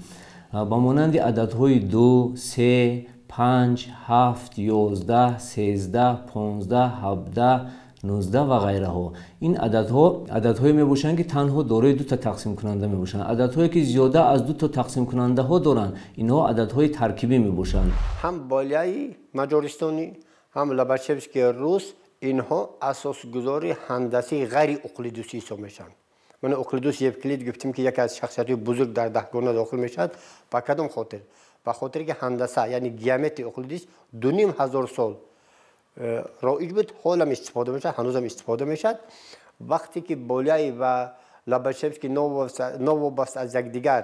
Ба монанди ададҳои 2, 3, 5, 7, 11, 13, 15, 17, 19 ва ғайраҳо. Ин ададҳо ададҳое мебошанд, ки танҳо дорои дута тақсимкунанда мебошанд. Ададҳое, ки зиёда аз дута тақсимкунандаҳо доранд, инҳо ададҳои таркибӣ мебошанд. Ҳам Боляи маҷористонӣ, ҳам Лобачевский рус, инҳо асосгузори ҳандасаи ғайриуқлидусӣ ҳисоб мешаванд. Ман Уқлидус Евклид гуфтем, ки яке аз шахсиятҳои бузург дар даҳгона дохил мешавад. Ба кадом хотир? Ба хотире ки ҳандаса, яъне геометрияи Уқлидус 2500 сол роиҷ буд, ҳолам истифода мешавад, ҳанӯзам истифода мешавад. Вақте ки Боляи ва Лобачевский новобаста аз якдигар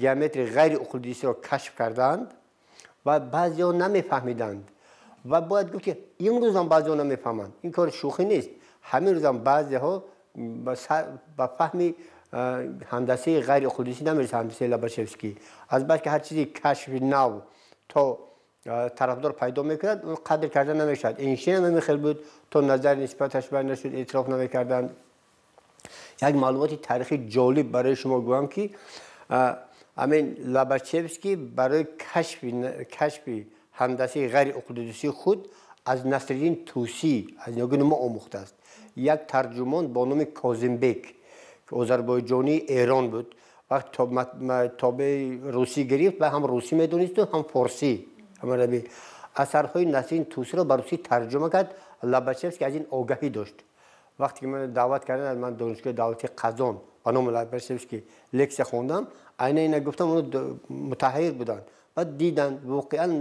геометрияи ғайриуқлидусиро кашф карданд ва баъзеҳо намефаҳмиданд, ва бояд гуфт, ки имрӯзам баъзеҳо намефаҳманд. Ин кори шӯхӣ нест. Ҳамин рӯзам баъзеҳо ба фаҳми ҳандасаи ғайриуқлидусӣ намерасанд, ҳандасаи Лобачевский. Аз бас ки ҳар чизи кашфи нав то тарафдор пайдо мекунад, он қадр карда намешавад. Эйнштейн ҳам ҳамин хел буд, то назар нисбаташ бай нашуд, эътироф намекарданд. Як маълумоти таърихи ҷолиб барои шумо гӯям, ки ҳамин Лобачевский барои кашфи ҳандасаи ғайриуқлидусии худ аз Насриддин Тусӣ, аз ниёгони мо омӯхтааст. Як тарҷумон бо номи Козимбек, ки озарбойҷонии Эрон буд, вақт тобеи русӣ гирифт ва ҳам русӣ медонисту ҳам форсӣ. Асарҳои Насриддин Тусиро ба русӣ тарҷума кард. Лобачевский аз ин огаҳӣ дошт. Вақте ки ман даъват карданд, ман донишгоҳи давлатии Қазон ба номи Лобачевский лексия хондам, айна ина гуфтам, оно мутаҳайир буданд. Баъд диданд, воқеан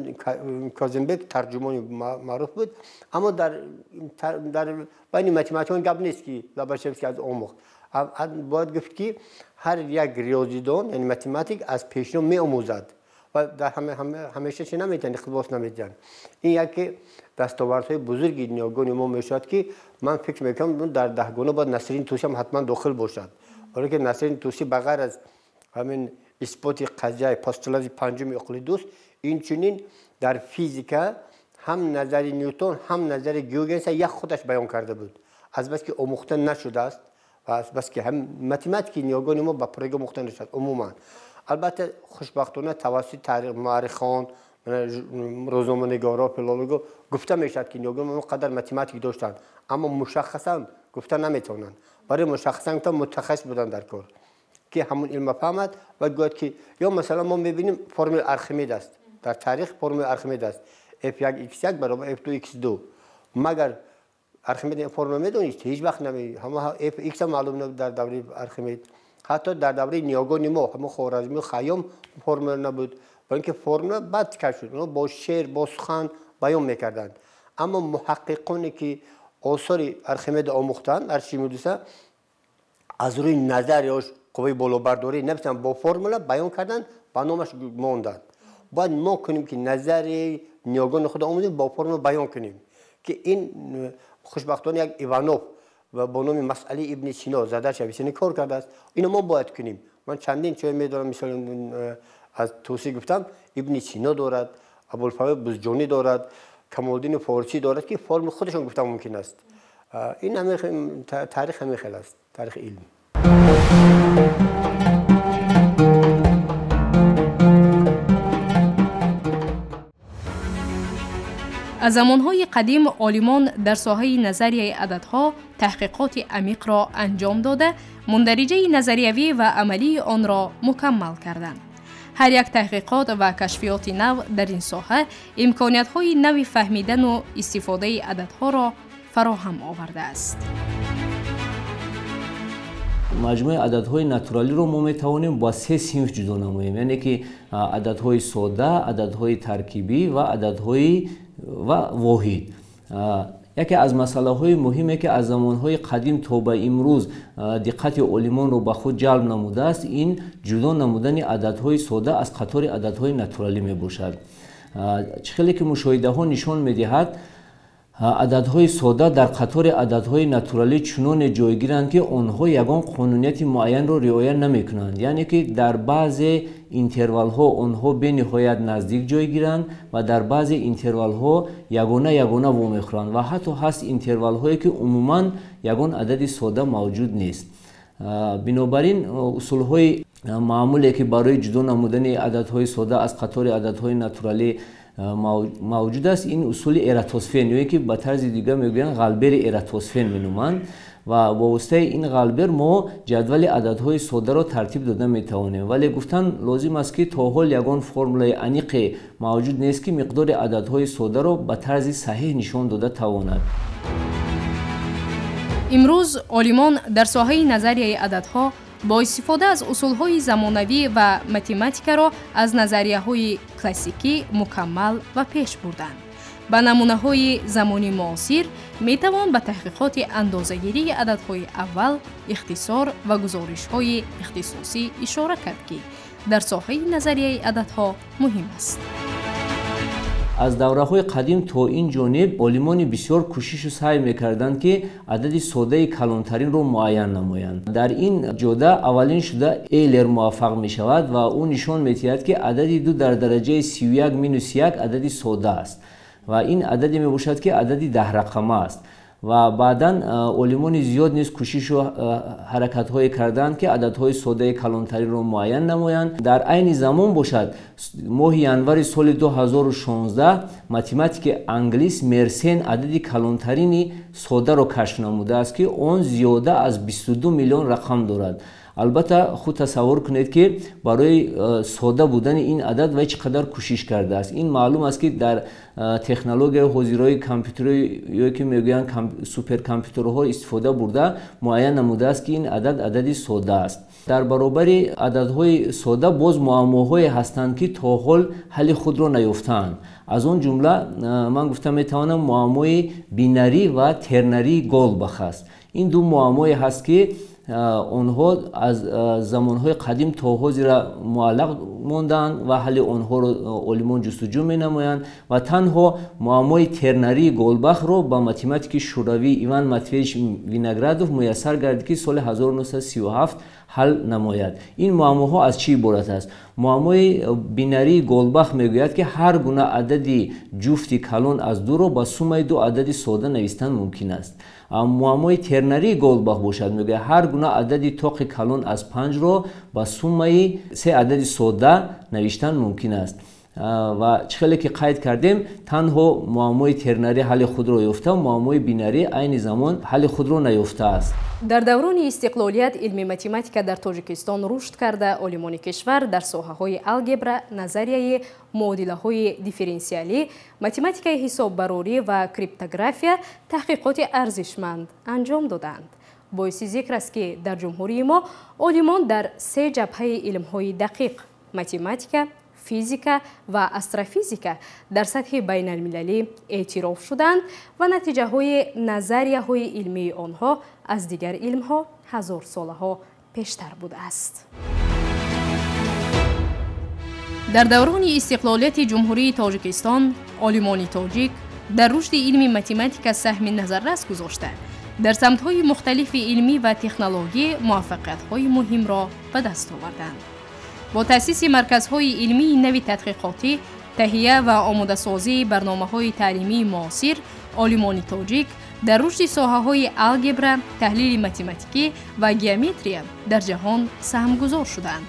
Козимбек тарҷумони маъруф буд, аммо дар байни математикон гап нест, ки Лобачевский аз омӯхт. Бояд гуфт, ки ҳар як риёзидон, яъне математик, аз пешино меомӯзад ва дар ҳамеша чи наметиҳанд, иқтибос наметиҳанд. Ин яке дастовардҳои бузурги ниёгони мо мешавад, ки ман фикр мекунам, дар даҳгона бояд Насриддин Тусӣ ҳам ҳатман дохил бошад. Барое ки Насриддин Тусӣ ба ғайр аз ҳамин исботи қазияи постулати панҷуми Уқлидус, инчунин дар физика ҳам назари Нютон, ҳам назари Гюйгенса як худаш баён карда буд. Аз бас ки омӯхта нашудааст ва аз бас ки ҳам математики ниёгони мо ба пуррагӣ омӯхта нашудааст умуман. Албатта, хушбахтона тавассути таърих, муаррихон, рӯзноманигоро, филолого гуфта мешавад, ки ниёгони мо қадар математик доштанд, аммо мушаххасан гуфта наметавонанд. Барои мушаххасан гуфта мутахассис буданд дар кор, ки ҳамун илма фаҳмад ва гӯяд, ки ё масалан мо мебинем, формули Архимед аст. Дар таърих формули Архимед аст: F1 X1 баробар F2 X2. Магар Архимед ин формула медонист? Ҳеҷ вақт наме. Ҳама F X ҳам маълум набуд дар давраи Архимед. Ҳатто дар давраи ниёгони мо, ҳамон Хоразмию Хайём, формула набуд. Ба инки формула баъд кашф шуд. Онҳо бо шеър, бо сухан баён мекарданд. Аммо муҳаққиқоне ки осори Архимеда омӯхтанд, Аршимедуса аз рӯи назарияш қувваи болобардорӣ нависанд, бо формула баён карданд, ба номаш монданд. Бояд мо кунем ки назарияи ниёгони худро омӯзем, бо формула баён кунем, ки ин хушбахтона як Иванов ва бо номи масъалаи Ибни Сино задача Ависенна кор кардааст. Ино мо бояд кунем. Ман чандин чой медорам, мисол аз Тӯсӣ гуфтам, Ибни Сино дорад, Абулфазл Бузҷонӣ дорад, Камолиддини Форсӣ дорад, ки формули худашон гуфта мумкин аст. Ин ҳамин таърих ҳамин хел аст, таърихи илм. Аз замонҳои қадим олимон дар соҳаи назарияи ададҳо таҳқиқоти амиқро анҷом дода, мундариҷаи назариявӣ ва амалии онро мукаммал карданд. Ҳар як таҳқиқот ва кашфиёти нав дар ин соҳа имкониятҳои нави фаҳмидану истифодаи ададҳоро фароҳам овардааст. Маҷмӯи ададҳои натуралиро мо метавонем ба се синф ҷудо намоем, яъне ки ададҳои сода, ададҳои таркибӣ ва ададҳои ва воҳид. Яке аз масъалаҳои муҳиме, ки аз замонҳои қадим то ба имрӯз диққати олимонро ба худ ҷалб намудааст, ин ҷудо намудани ададҳои сода аз қатори ададҳои натуралӣ мебошад. Чӣ хеле ки мушоҳидаҳо нишон медиҳад, ададҳои сода дар қатори ададҳои натуралӣ чуноне ҷойгиранд, ки онҳо ягон қонунияти муайянро риоя намекунанд, яъне ки дар баъзе интервалҳо онҳо бениҳоят наздик ҷойгиранд ва дар баъзе интервалҳо ягона ягона вомехӯранд ва ҳатто ҳаст интервалҳое, ки умуман ягон адади сода мавҷуд нест. Бинобар ин усулҳои маъмуле, ки барои ҷудо намудани ададҳои сода аз қатори ададҳои натуралӣ мавҷуд аст, ин усули эратосфен, ё ки ба тарзи дигар мегӯянд ғалбери эратосфен меноманд ва бо воситаи ин ғалбер мо ҷадвали ададҳои содаро тартиб дода метавонем. Вале гуфтан лозим аст, ки то ҳол ягон формулаи аниқе мавҷуд нест, ки миқдори ададҳои содаро ба тарзи саҳеҳ нишон дода тавонад. Имрӯз олимон дар соҳаи назарияи ададҳо бо истифода аз усулҳои замонавӣ ва математикаро аз назарияҳои классикӣ мукаммал ва пеш бурданд. Ба намунаҳои замони муосир метавон ба таҳқиқоти андозагирии ададҳои аввал, ихтисор ва гузоришҳои ихтисосӣ ишора кард, ки дар соҳаи назарияи ададҳо муҳим аст. Аз давраҳои қадим то ин ҷониб олимони бисёр кӯшишу саъй мекарданд, ки адади содаи калонтаринро муайян намоянд. Дар ин ҷода аввалин шуда Эйлер муваффақ мешавад ва ӯ нишон медиҳад, ки адади 2 дар дараҷаи 31 минус 1 адади сода аст ва ин ададе мебошад, ки адади даҳрақама аст. Ва баъдан олимони зиёд низ кӯшишу ҳаракатҳое карданд, ки ададҳои содаи калонтаринро муайян намоянд. Дар айни замон бошад, моҳи январи соли 2016 математики англис Мерсен адади калонтарини содаро кашф намудааст, ки он зиёда аз 22 миллион рақам дорад. Албатта худ тасаввур кунед, ки барои сода будани ин адад вай чӣ қадар кӯшиш кардааст. Ин маълум аст, ки дар технологияи ҳозираи компютерӣ ё ки мегӯянд суперкомпютерҳо истифода бурда муайян намудааст, ки ин адад адади сода аст. Дар баробари ададҳои сода боз муаммоҳое ҳастанд, ки то ҳол ҳалли худро наёфтаанд. Аз он ҷумла ман гуфта метавонам муаммои бинарӣ ва тернарии Голдбах аст. Ин ду муаммое ҳаст, ки онҳо аз замонҳои қадим то ҳозира муаллақ мондаанд ва ҳалли онҳоро олимон ҷустуҷӯ менамоянд ва танҳо муаммои тернарии Голдбахро ба математики шӯравӣ Иван Матвеевич Виноградов муяссар гардид, ки соли 1937 ҳал намояд. Ин муаммоҳо аз чӣ иборат аст? Муаммои бинарии Голдбах мегӯяд, ки ҳар гуна адади ҷуфти калон аз дуро ба суммаи ду адади сода навистан мумкин аст. Муаммои тернарии Голдбах бошад, мегӯяд ҳар гуна адади тоқи калон аз 5-ро ба суммаи се адади сода навиштан мумкин аст. Ва чӣ хеле ки қайд кардем, танҳо муаммои тернарӣ ҳалли худро ёфта, муаммои бинарӣ айни замон ҳалли худро наёфтааст. Дар даврони истиқлолият илми математика дар Тоҷикистон рушд карда, олимони кишвар дар соҳаҳои алгебра, назарияи муодилаҳои дифференсиалӣ, математикаи ҳисоббарорӣ ва криптография таҳқиқоти арзишманд анҷом додаанд. Боиси зикр аст, ки дар ҷумҳурии мо олимон дар се ҷабҳаи илмҳои дақиқ – математика, Физика ва астрофизика дар сатҳи байналмилалӣ эътироф шуданд ва натиҷаҳои назарияҳои илмии онҳо аз дигар илмҳо ҳазорсолаҳо пештар будааст. Дар даврони истиқлолияти Ҷумҳурии Тоҷикистон олимони тоҷик дар рушди илми математика саҳми назаррас гузошта, дар самтҳои мухталифи илмӣ ва технологӣ муваффақиятҳои муҳимро ба даст оварданд. Бо таъсиси марказҳои илмии нави тадқиқотӣ, таҳия ва омодасозии барномаҳои таълимии муосир, олимони тоҷик дар рушди соҳаҳои алгебра, таҳлили математикӣ ва геометрия дар ҷаҳон саҳмгузор шуданд.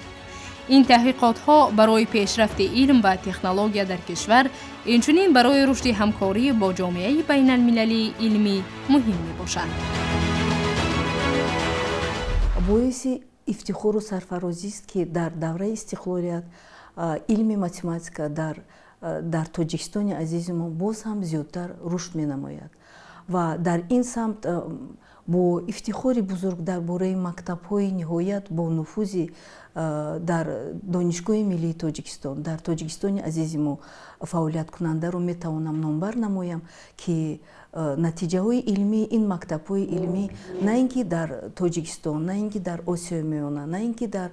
Ин таҳқиқотҳо барои пешрафти илм ва технология дар кишвар, инчунин барои рушди ҳамкорӣ бо ҷомеаи байналмилалии илмӣ муҳим мебошанд. Боиси ифтихору сарфарозист, ки дар давраи истиқлолият илми математика дар Тоҷикистони азизи мо боз ҳам зиёдтар рушд менамояд ва дар ин самт бо ифтихори бузург дар бораи мактабҳои ниҳоят бонуфузи дар Донишгоҳи миллии Тоҷикистон, дар Тоҷикистони азизи мо фаъолияткунандаро метавонам номбар намоям, ки натиҷаҳои илмии ин мактабҳои илмӣ на ин ки дар Тоҷикистон, на ин ки дар Осиёи Миёна, на ин ки дар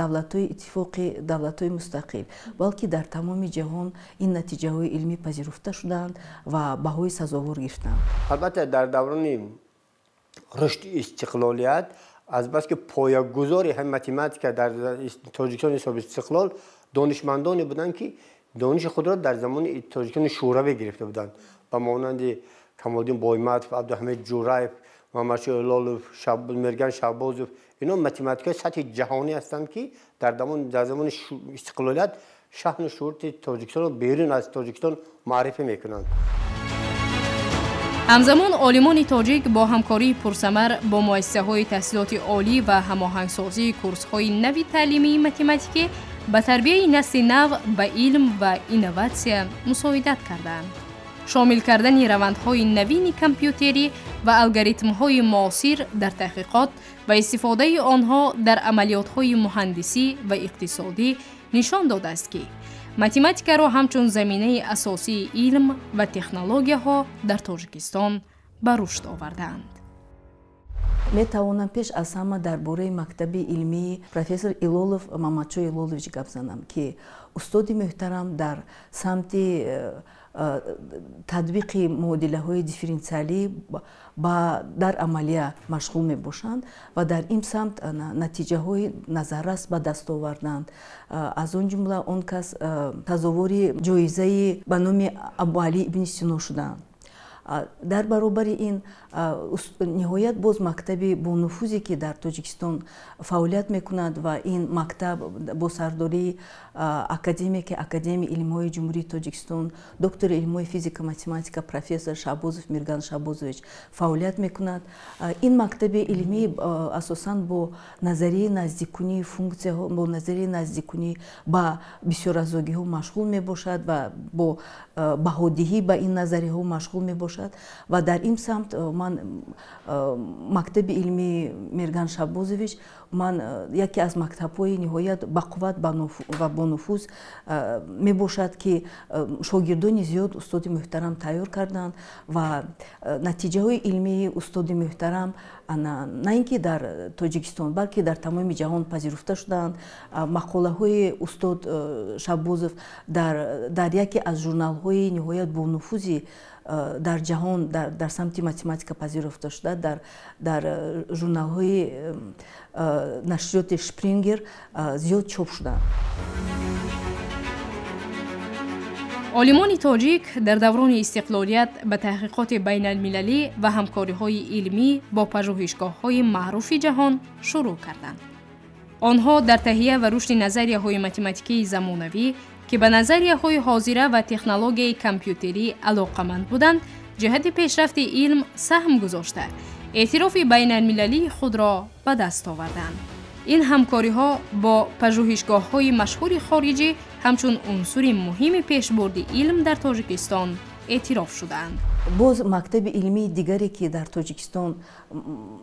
давлатҳои иттифоқи давлатҳои мустақил, балки дар тамоми ҷаҳон ин натиҷаҳои илмӣ пазируфта шудаанд ва баҳои сазовор гирифтанд. Албатта, дар даврони рушди истиқлолият, азбаски поягузори ҳам математика дар Тоҷикистони соҳиби истиқлол донишмандоне буданд, ки дониши худро дар замони Тоҷикистони Шӯравӣ гирифта буданд, ба монанди Камолиддин Бойматов, Абдуҳамид Ҷураев, Муҳаммадшо Илолов, Мерган Шаҳбозов. Ино математикаи сатҳи ҷаҳонӣ ҳастанд, ки дар замони истиқлолият шаҳну шуҳрати Тоҷикистонро берун аз Тоҷикистон муаррифӣ мекунанд. Ҳамзамон олимони тоҷик бо ҳамкории пурсамар бо муассисаҳои таҳсилоти олӣ ва ҳамоҳангсозии курсҳои нави таълимии математикӣ ба тарбияи насли нав ба илм ва инноватсия мусоидат кардаанд. Шомил кардани равандҳои навини компютерӣ ва алгоритмҳои муосир дар таҳқиқот ва истифодаи онҳо дар амалиётҳои муҳандисӣ ва иқтисодӣ нишон додааст, ки математикаро ҳамчун заминаи асосии илм ва технологияҳо дар Тоҷикистон ба рушд овардаанд. Метавонам пеш аз ҳама дар бораи мактаби илмии профессор Илолов Мамадшо Илолович гап занам, ки устоди муҳтарам дар самти татбиқи муодилаҳои дифференсиалӣ дар амалия машғул мебошанд ва дар ин самт натиҷаҳои назаррас ба даст оварданд. Аз он ҷумла он кас сазовори ҷоизаи ба номи Абуалӣ ибни Сино шуданд. Дар баробари ин ниҳоят боз мактаби бонуфузе, ки дар Тоҷикистон фаъолият мекунад, ва ин мактаб бо сардории академики Академияи илмҳои Ҷумҳурии Тоҷикистон, доктори илмҳои физика математика, профессор Шаҳбозов Мирган Шаҳбозович фаъолият мекунад. Ин мактаби илмӣ асосан бо назарияи наздиккунии функсияҳо, бо назарияи наздиккунӣ ба бисёразогиҳо машғул мебошад ва бо баҳодиҳӣ ба ин назарияҳо машғул мебошад. Ва дар ин самт ман мактаби илмии Мирган Шаҳбозович ман яке аз мактабҳои ниҳоят бақувват ва бонуфуз мебошад, ки шогирдони зиёд устоди муҳтарам тайёр карданд ва натиҷаҳои илмии устоди муҳтарам на ин ки дар Тоҷикистон, балки дар тамоми ҷаҳон пазируфта шудаанд. Мақолаҳои устод Шаҳбозов дар яке аз журналҳои ниҳоят бонуфузи дар ҷаҳон дар самти математика пазируфта шуда, дар журналҳои нашриёти Шпрингер зиёд чоп шуданд. Олимони тоҷик дар даврони истиқлолият ба таҳқиқоти байналмилалӣ ва ҳамкориҳои илмӣ бо пажӯҳишгоҳҳои маъруфи ҷаҳон шурӯъ карданд. Онҳо дар таҳия ва рушди назарияҳои математикии замонавӣ, ки ба назарияҳои ҳозира ва технологияи компютерӣ алоқаманд буданд, ҷиҳати пешрафти илм саҳм гузошта, эътирофи байналмилалии худро ба даст оварданд. Ин ҳамкориҳо бо пажӯҳишгоҳҳои машҳури хориҷӣ ҳамчун унсури муҳими пешбурди илм дар Тоҷикистон эътироф шудаанд. Боз мактаби илмии дигаре, ки дар Тоҷикистон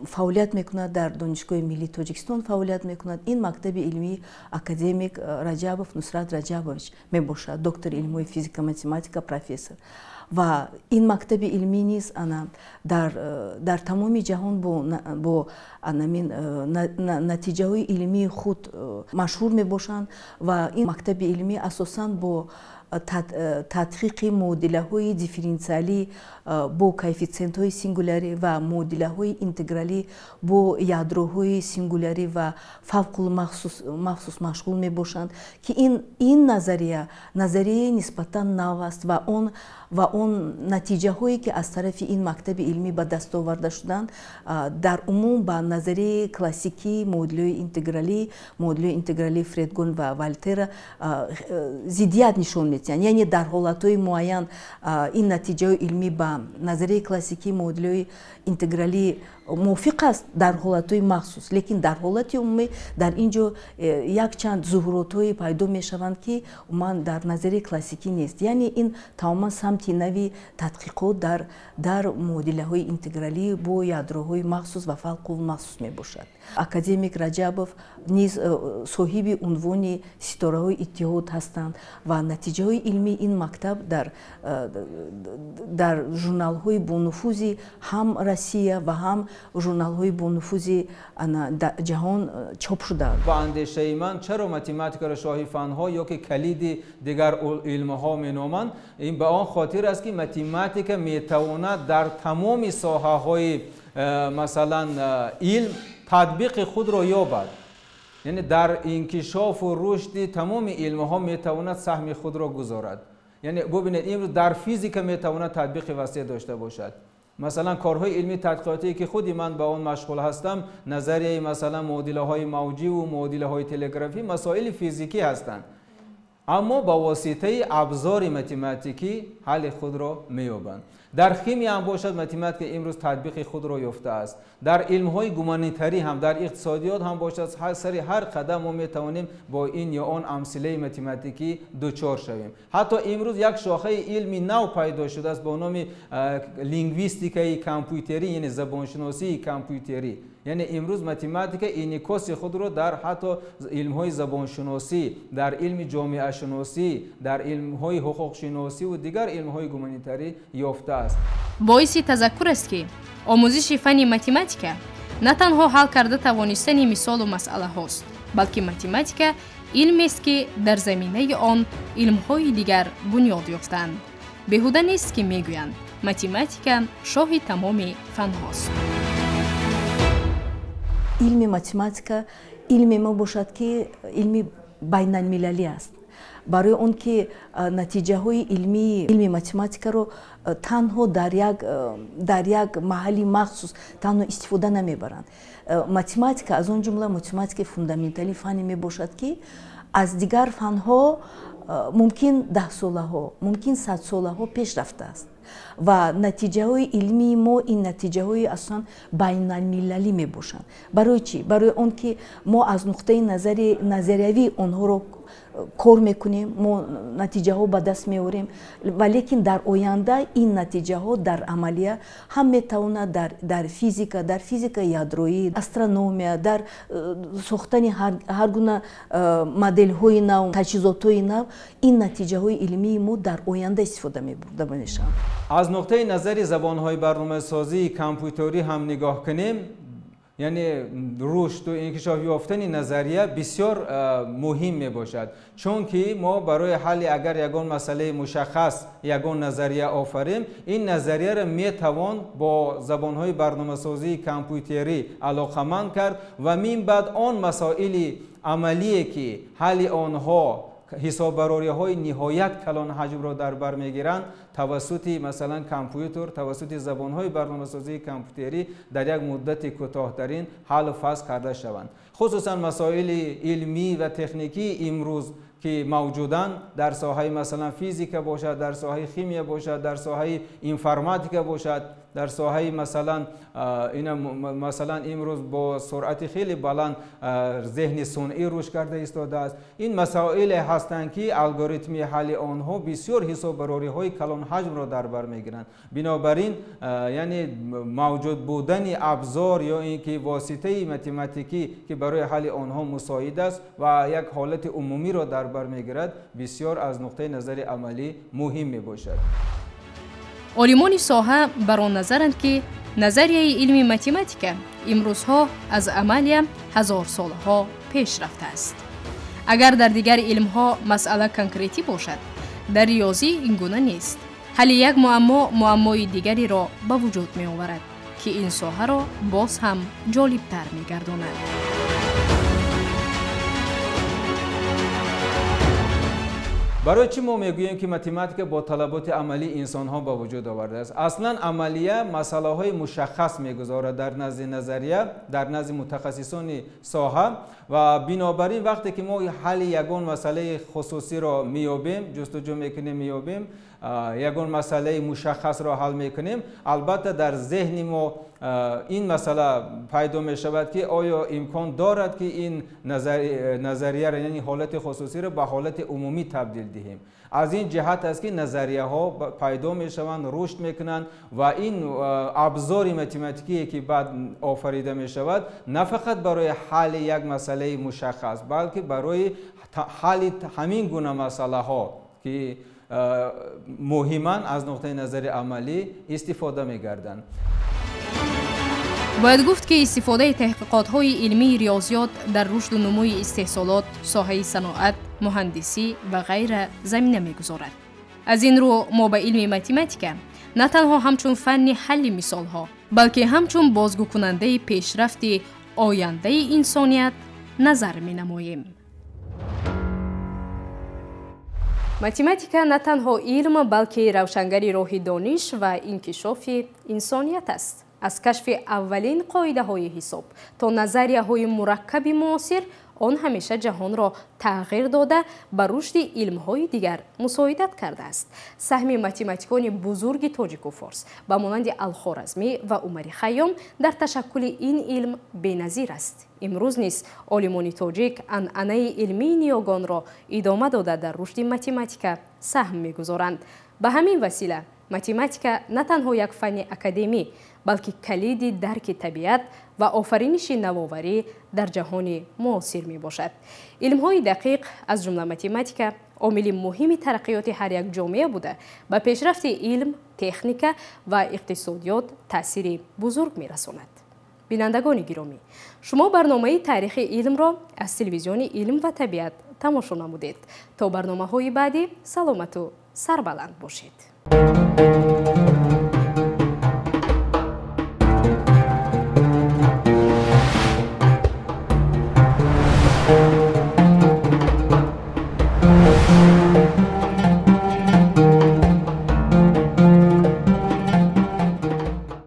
фаъолият мекунад, дар Донишгоҳи миллии Тоҷикистон фаъолият мекунад, ин мактаби илмии академик Раҷабов Нусрат Раҷабович мебошад, доктори илмҳои физика математика, профессор. Ва ин мактаби илмӣ низ ана дар тамоми ҷаҳон бо анамин натиҷаҳои илмии худ машҳур мебошанд. Ва ин мактаби илмӣ асосан бо тадқиқи муодилаҳои дифференсиалӣ бо коэффитсиентҳои сингулярӣ ва муодилаҳои интегралӣ бо ядроҳои сингулярӣ ва фавқулмахсус машғул мебошанд, ки ин назария назарияи нисбатан нав аст ва он натиҷаҳое, ки аз тарафи ин мактаби илмӣ ба даст оварда шуданд, дар умум ба назарияи классикии муодилаҳои интегралии Фредгольм ва Вольтерра зиддият нишон медиҳанд. Яъне дар ҳолатҳои муайян ин натиҷаҳои илмӣ ба назарияи классикии муодилаҳои интегралӣ мувофиқ аст дар ҳолатҳои махсус, лекин дар ҳолати умумӣ дар ин ҷо якчанд зуҳуротҳое пайдо мешаванд, ки умуман дар назарияи классикӣ нест. Яъне ин тамоман самти нави тадқиқот дар муодилаҳои интегралӣ бо ядроҳои махсус ва фавқулмахсус мебошад. Академик Раҷабов низ соҳиби унвони Ситораҳои иттиҳод ҳастанд ва натиҷаҳои илмии ин мактаб дар журналҳои бонуфузи ҳам Россия ва ҳам журналҳои бонуфузи ҷаҳон чоп шудаанд. Ба андешаи ман, чаро математикаро шоҳи фанҳо ё ки калиди дигар илмҳо меноманд? Ин ба он хотир аст, ки математика метавонад дар тамоми соҳаҳои масалан илм татбиқи худро ёбад, яъне дар инкишофу рушди тамоми илмҳо метавонад саҳми худро гузорад. Яъне бубинед, имрӯз дар физика метавонад татбиқи васеъ дошта бошад. Масалан, корҳои илмии тадқиқотие, ки худи ман ба он машғул ҳастам, назарияи масалан муодилаҳои мавҷиву муодилаҳои телеграфӣ масоили физикӣ ҳастанд, аммо ба воситаи абзори математикӣ ҳалли худро меёбанд. Дар химия ҳам бошад, математика имрӯз татбиқи худро ёфтааст. Дар илмҳои гуманитарӣ ҳам, дар иқтисодиёт ҳам бошад, сари ҳар қадам мо метавонем бо ин ё он амсилаи математикӣ дучор шавем. Ҳатто имрӯз як шохаи илми нав пайдо шудааст бо номи лингвистикаи компютерӣ, яъне забоншиносии компютерӣ. Яъне имрӯз математика инъикоси худро дар ҳатто илмҳои забоншиносӣ, дар илми ҷомеашиносӣ, дар илмҳои ҳуқуқшиносиву дигар илмҳои гуманитарӣ ёфтааст. Боиси тазаккур аст, ки омӯзиши фанни математика на танҳо ҳал карда тавонистани мисолу масъалаҳост, балки математика илмест, ки дар заминаи он илмҳои дигар бунёд ёфтаанд. Беҳуда нест, ки мегӯянд, математика шоҳи тамоми фанҳост. Илми математика илме мебошад, ки илми байналмилалӣ аст, барои он ки натиҷаҳои илмии илми математикаро танҳо дар як маҳалли махсус танҳо истифода намебаранд. Математика, аз он ҷумла математикаи фундаменталӣ, фанне мебошад, ки аз дигар фанҳо мумкин даҳсолаҳо, мумкин садсолаҳо пеш рафтааст ва натиҷаҳои илмии мо ин натиҷаҳои асосан байналмилалӣ мебошанд. Барои чӣ? Барои он ки мо аз нуқтаи назари назариявӣ онҳоро кор мекунем, мо натиҷаҳо ба даст меорем, валекин дар оянда ин натиҷаҳо дар амалия ҳам метавонад дар физикаи ядроӣ, астрономия, дар сохтани ҳар гуна моделҳои нав, таҷҳизотҳои нав ин натиҷаҳои илмии мо дар оянда истифода мебурда мешаванд. Аз нуқтаи назари забонҳои барномасозии компютерӣ ҳам нигоҳ кунем, яъне рушду инкишоф ёфтани назария бисёр муҳим мебошад, чунки мо барои ҳалли агар ягон масъалаи мушаххас ягон назария офарем, ин назарияро метавон бо забонҳои барномасозии компютерӣ алоқаманд кард ва мин баъд он масоили амалие, ки ҳалли онҳо ҳисоббарориҳои ниҳоят калонҳаҷмро дар бар мегиранд, тавассути масалан компютер, тавассути забонҳои барномасозии компютерӣ дар як муддати кӯтоҳтарин ҳаллу фасл карда шаванд. Хусусан масоили илмӣ ва техникии имрӯз. ки мавҷуданд дар соҳаи масалан физика бошад, дар соҳаи химия бошад, дар соҳаи информатика бошад, дар соҳаи масалан ина масалан имрӯз бо суръати хеле баланд зеҳни сунъӣ рушд карда истодааст. Ин масоиле ҳастанд, ки алгоритми ҳалли онҳо бисёр ҳисоббарориҳои калонҳаҷмро дар бар мегиранд. Бинобар ин яъне мавҷуд будани абзор ё ин ки воситаи математикӣ, ки барои ҳалли онҳо мусоид аст ва як ҳолати умумиро дар бар мегирад, бисёр аз нуқтаи назари амалӣ муҳим мебошад. Олимони соҳа бар он назаранд, ки назарияи илми математика имрӯзҳо аз амалия ҳазорсолаҳо пеш рафтааст. Агар дар дигар илмҳо масъала конкретӣ бошад, дар риёзӣ ин гуна нест. Ҳалли як муаммо муаммои дигареро ба вуҷуд меоварад, ки ин соҳаро боз ҳам ҷолибтар мегардонад. Барои чӣ мо мегӯем, ки математика бо талаботи амалии инсонҳо ба вуҷуд овардааст? Аслан амалия масъалаҳои мушаххас мегузорад дар назди назария, дар назди мутахассисони соҳа ва бинобар ин вақте ки мо ҳалли ягон масъалаи хусусиро меёбем, ҷустуҷӯ мекунем, меёбем, ягон масъалаи мушаххасро ҳал мекунем, албатта дар зеҳни мо ин масъала пайдо мешавад, ки оё имкон дорад, ки ин назарияро, яъне ҳолати хусусиро ба ҳолати умумӣ табдил диҳем. Аз ин ҷиҳат аст, ки назарияҳо пайдо мешаванд, рушд мекунанд ва ин абзори математикие, ки баъд офарида мешавад, на фақат барои ҳалли як масъалаи мушаххас, балки барои ҳалли ҳамин гуна масъалаҳо, ки муҳиманд аз нуқтаи назари амалӣ, истифода мегарданд. Бояд гуфт, ки истифодаи таҳқиқотҳои илмии риёзиёт дар рушду нумӯи истеҳсолот, соҳаи саноат, муҳандисӣ ва ғайра замина мегузорад. Аз ин рӯ мо ба илми математика на танҳо ҳамчун фанни ҳалли мисолҳо, балки ҳамчун бозгӯкунандаи пешрафти ояндаи инсоният назар менамоем. Математика на танҳо илм, балки равшангари роҳи дониш ва инкишофи инсоният аст. Аз кашфи аввалин қоидаҳои ҳисоб то назарияҳои мураккаби муосир, он ҳамеша ҷаҳонро тағйир дода, ба рушди илмҳои дигар мусоидат кардааст. Саҳми математикони бузурги тоҷику форс ба монанди Алхоразмӣ ва Умари Хайём дар ташаккули ин илм беназир аст. Имрӯз низ олимони тоҷик анъанаи илмии ниёгонро идома дода, дар рушди математика саҳм мегузоранд. Ба ҳамин васила математика на танҳо як фанни академӣ, балки калиди дарки табиат ва офариниши навоварӣ дар ҷаҳони муосир мебошад. Илмҳои дақиқ, аз ҷумла математика, омили муҳими тараққиёти ҳар як ҷомеа буда, ба пешрафти илм, техника ва иқтисодиёт таъсири бузург мерасонад. Бинандагони гиромӣ, шумо барномаи таърихи илмро аз телевизиони Илм ва табиат тамошо намудед. То барномаҳои баъдӣ саломату сарбаланд бошед.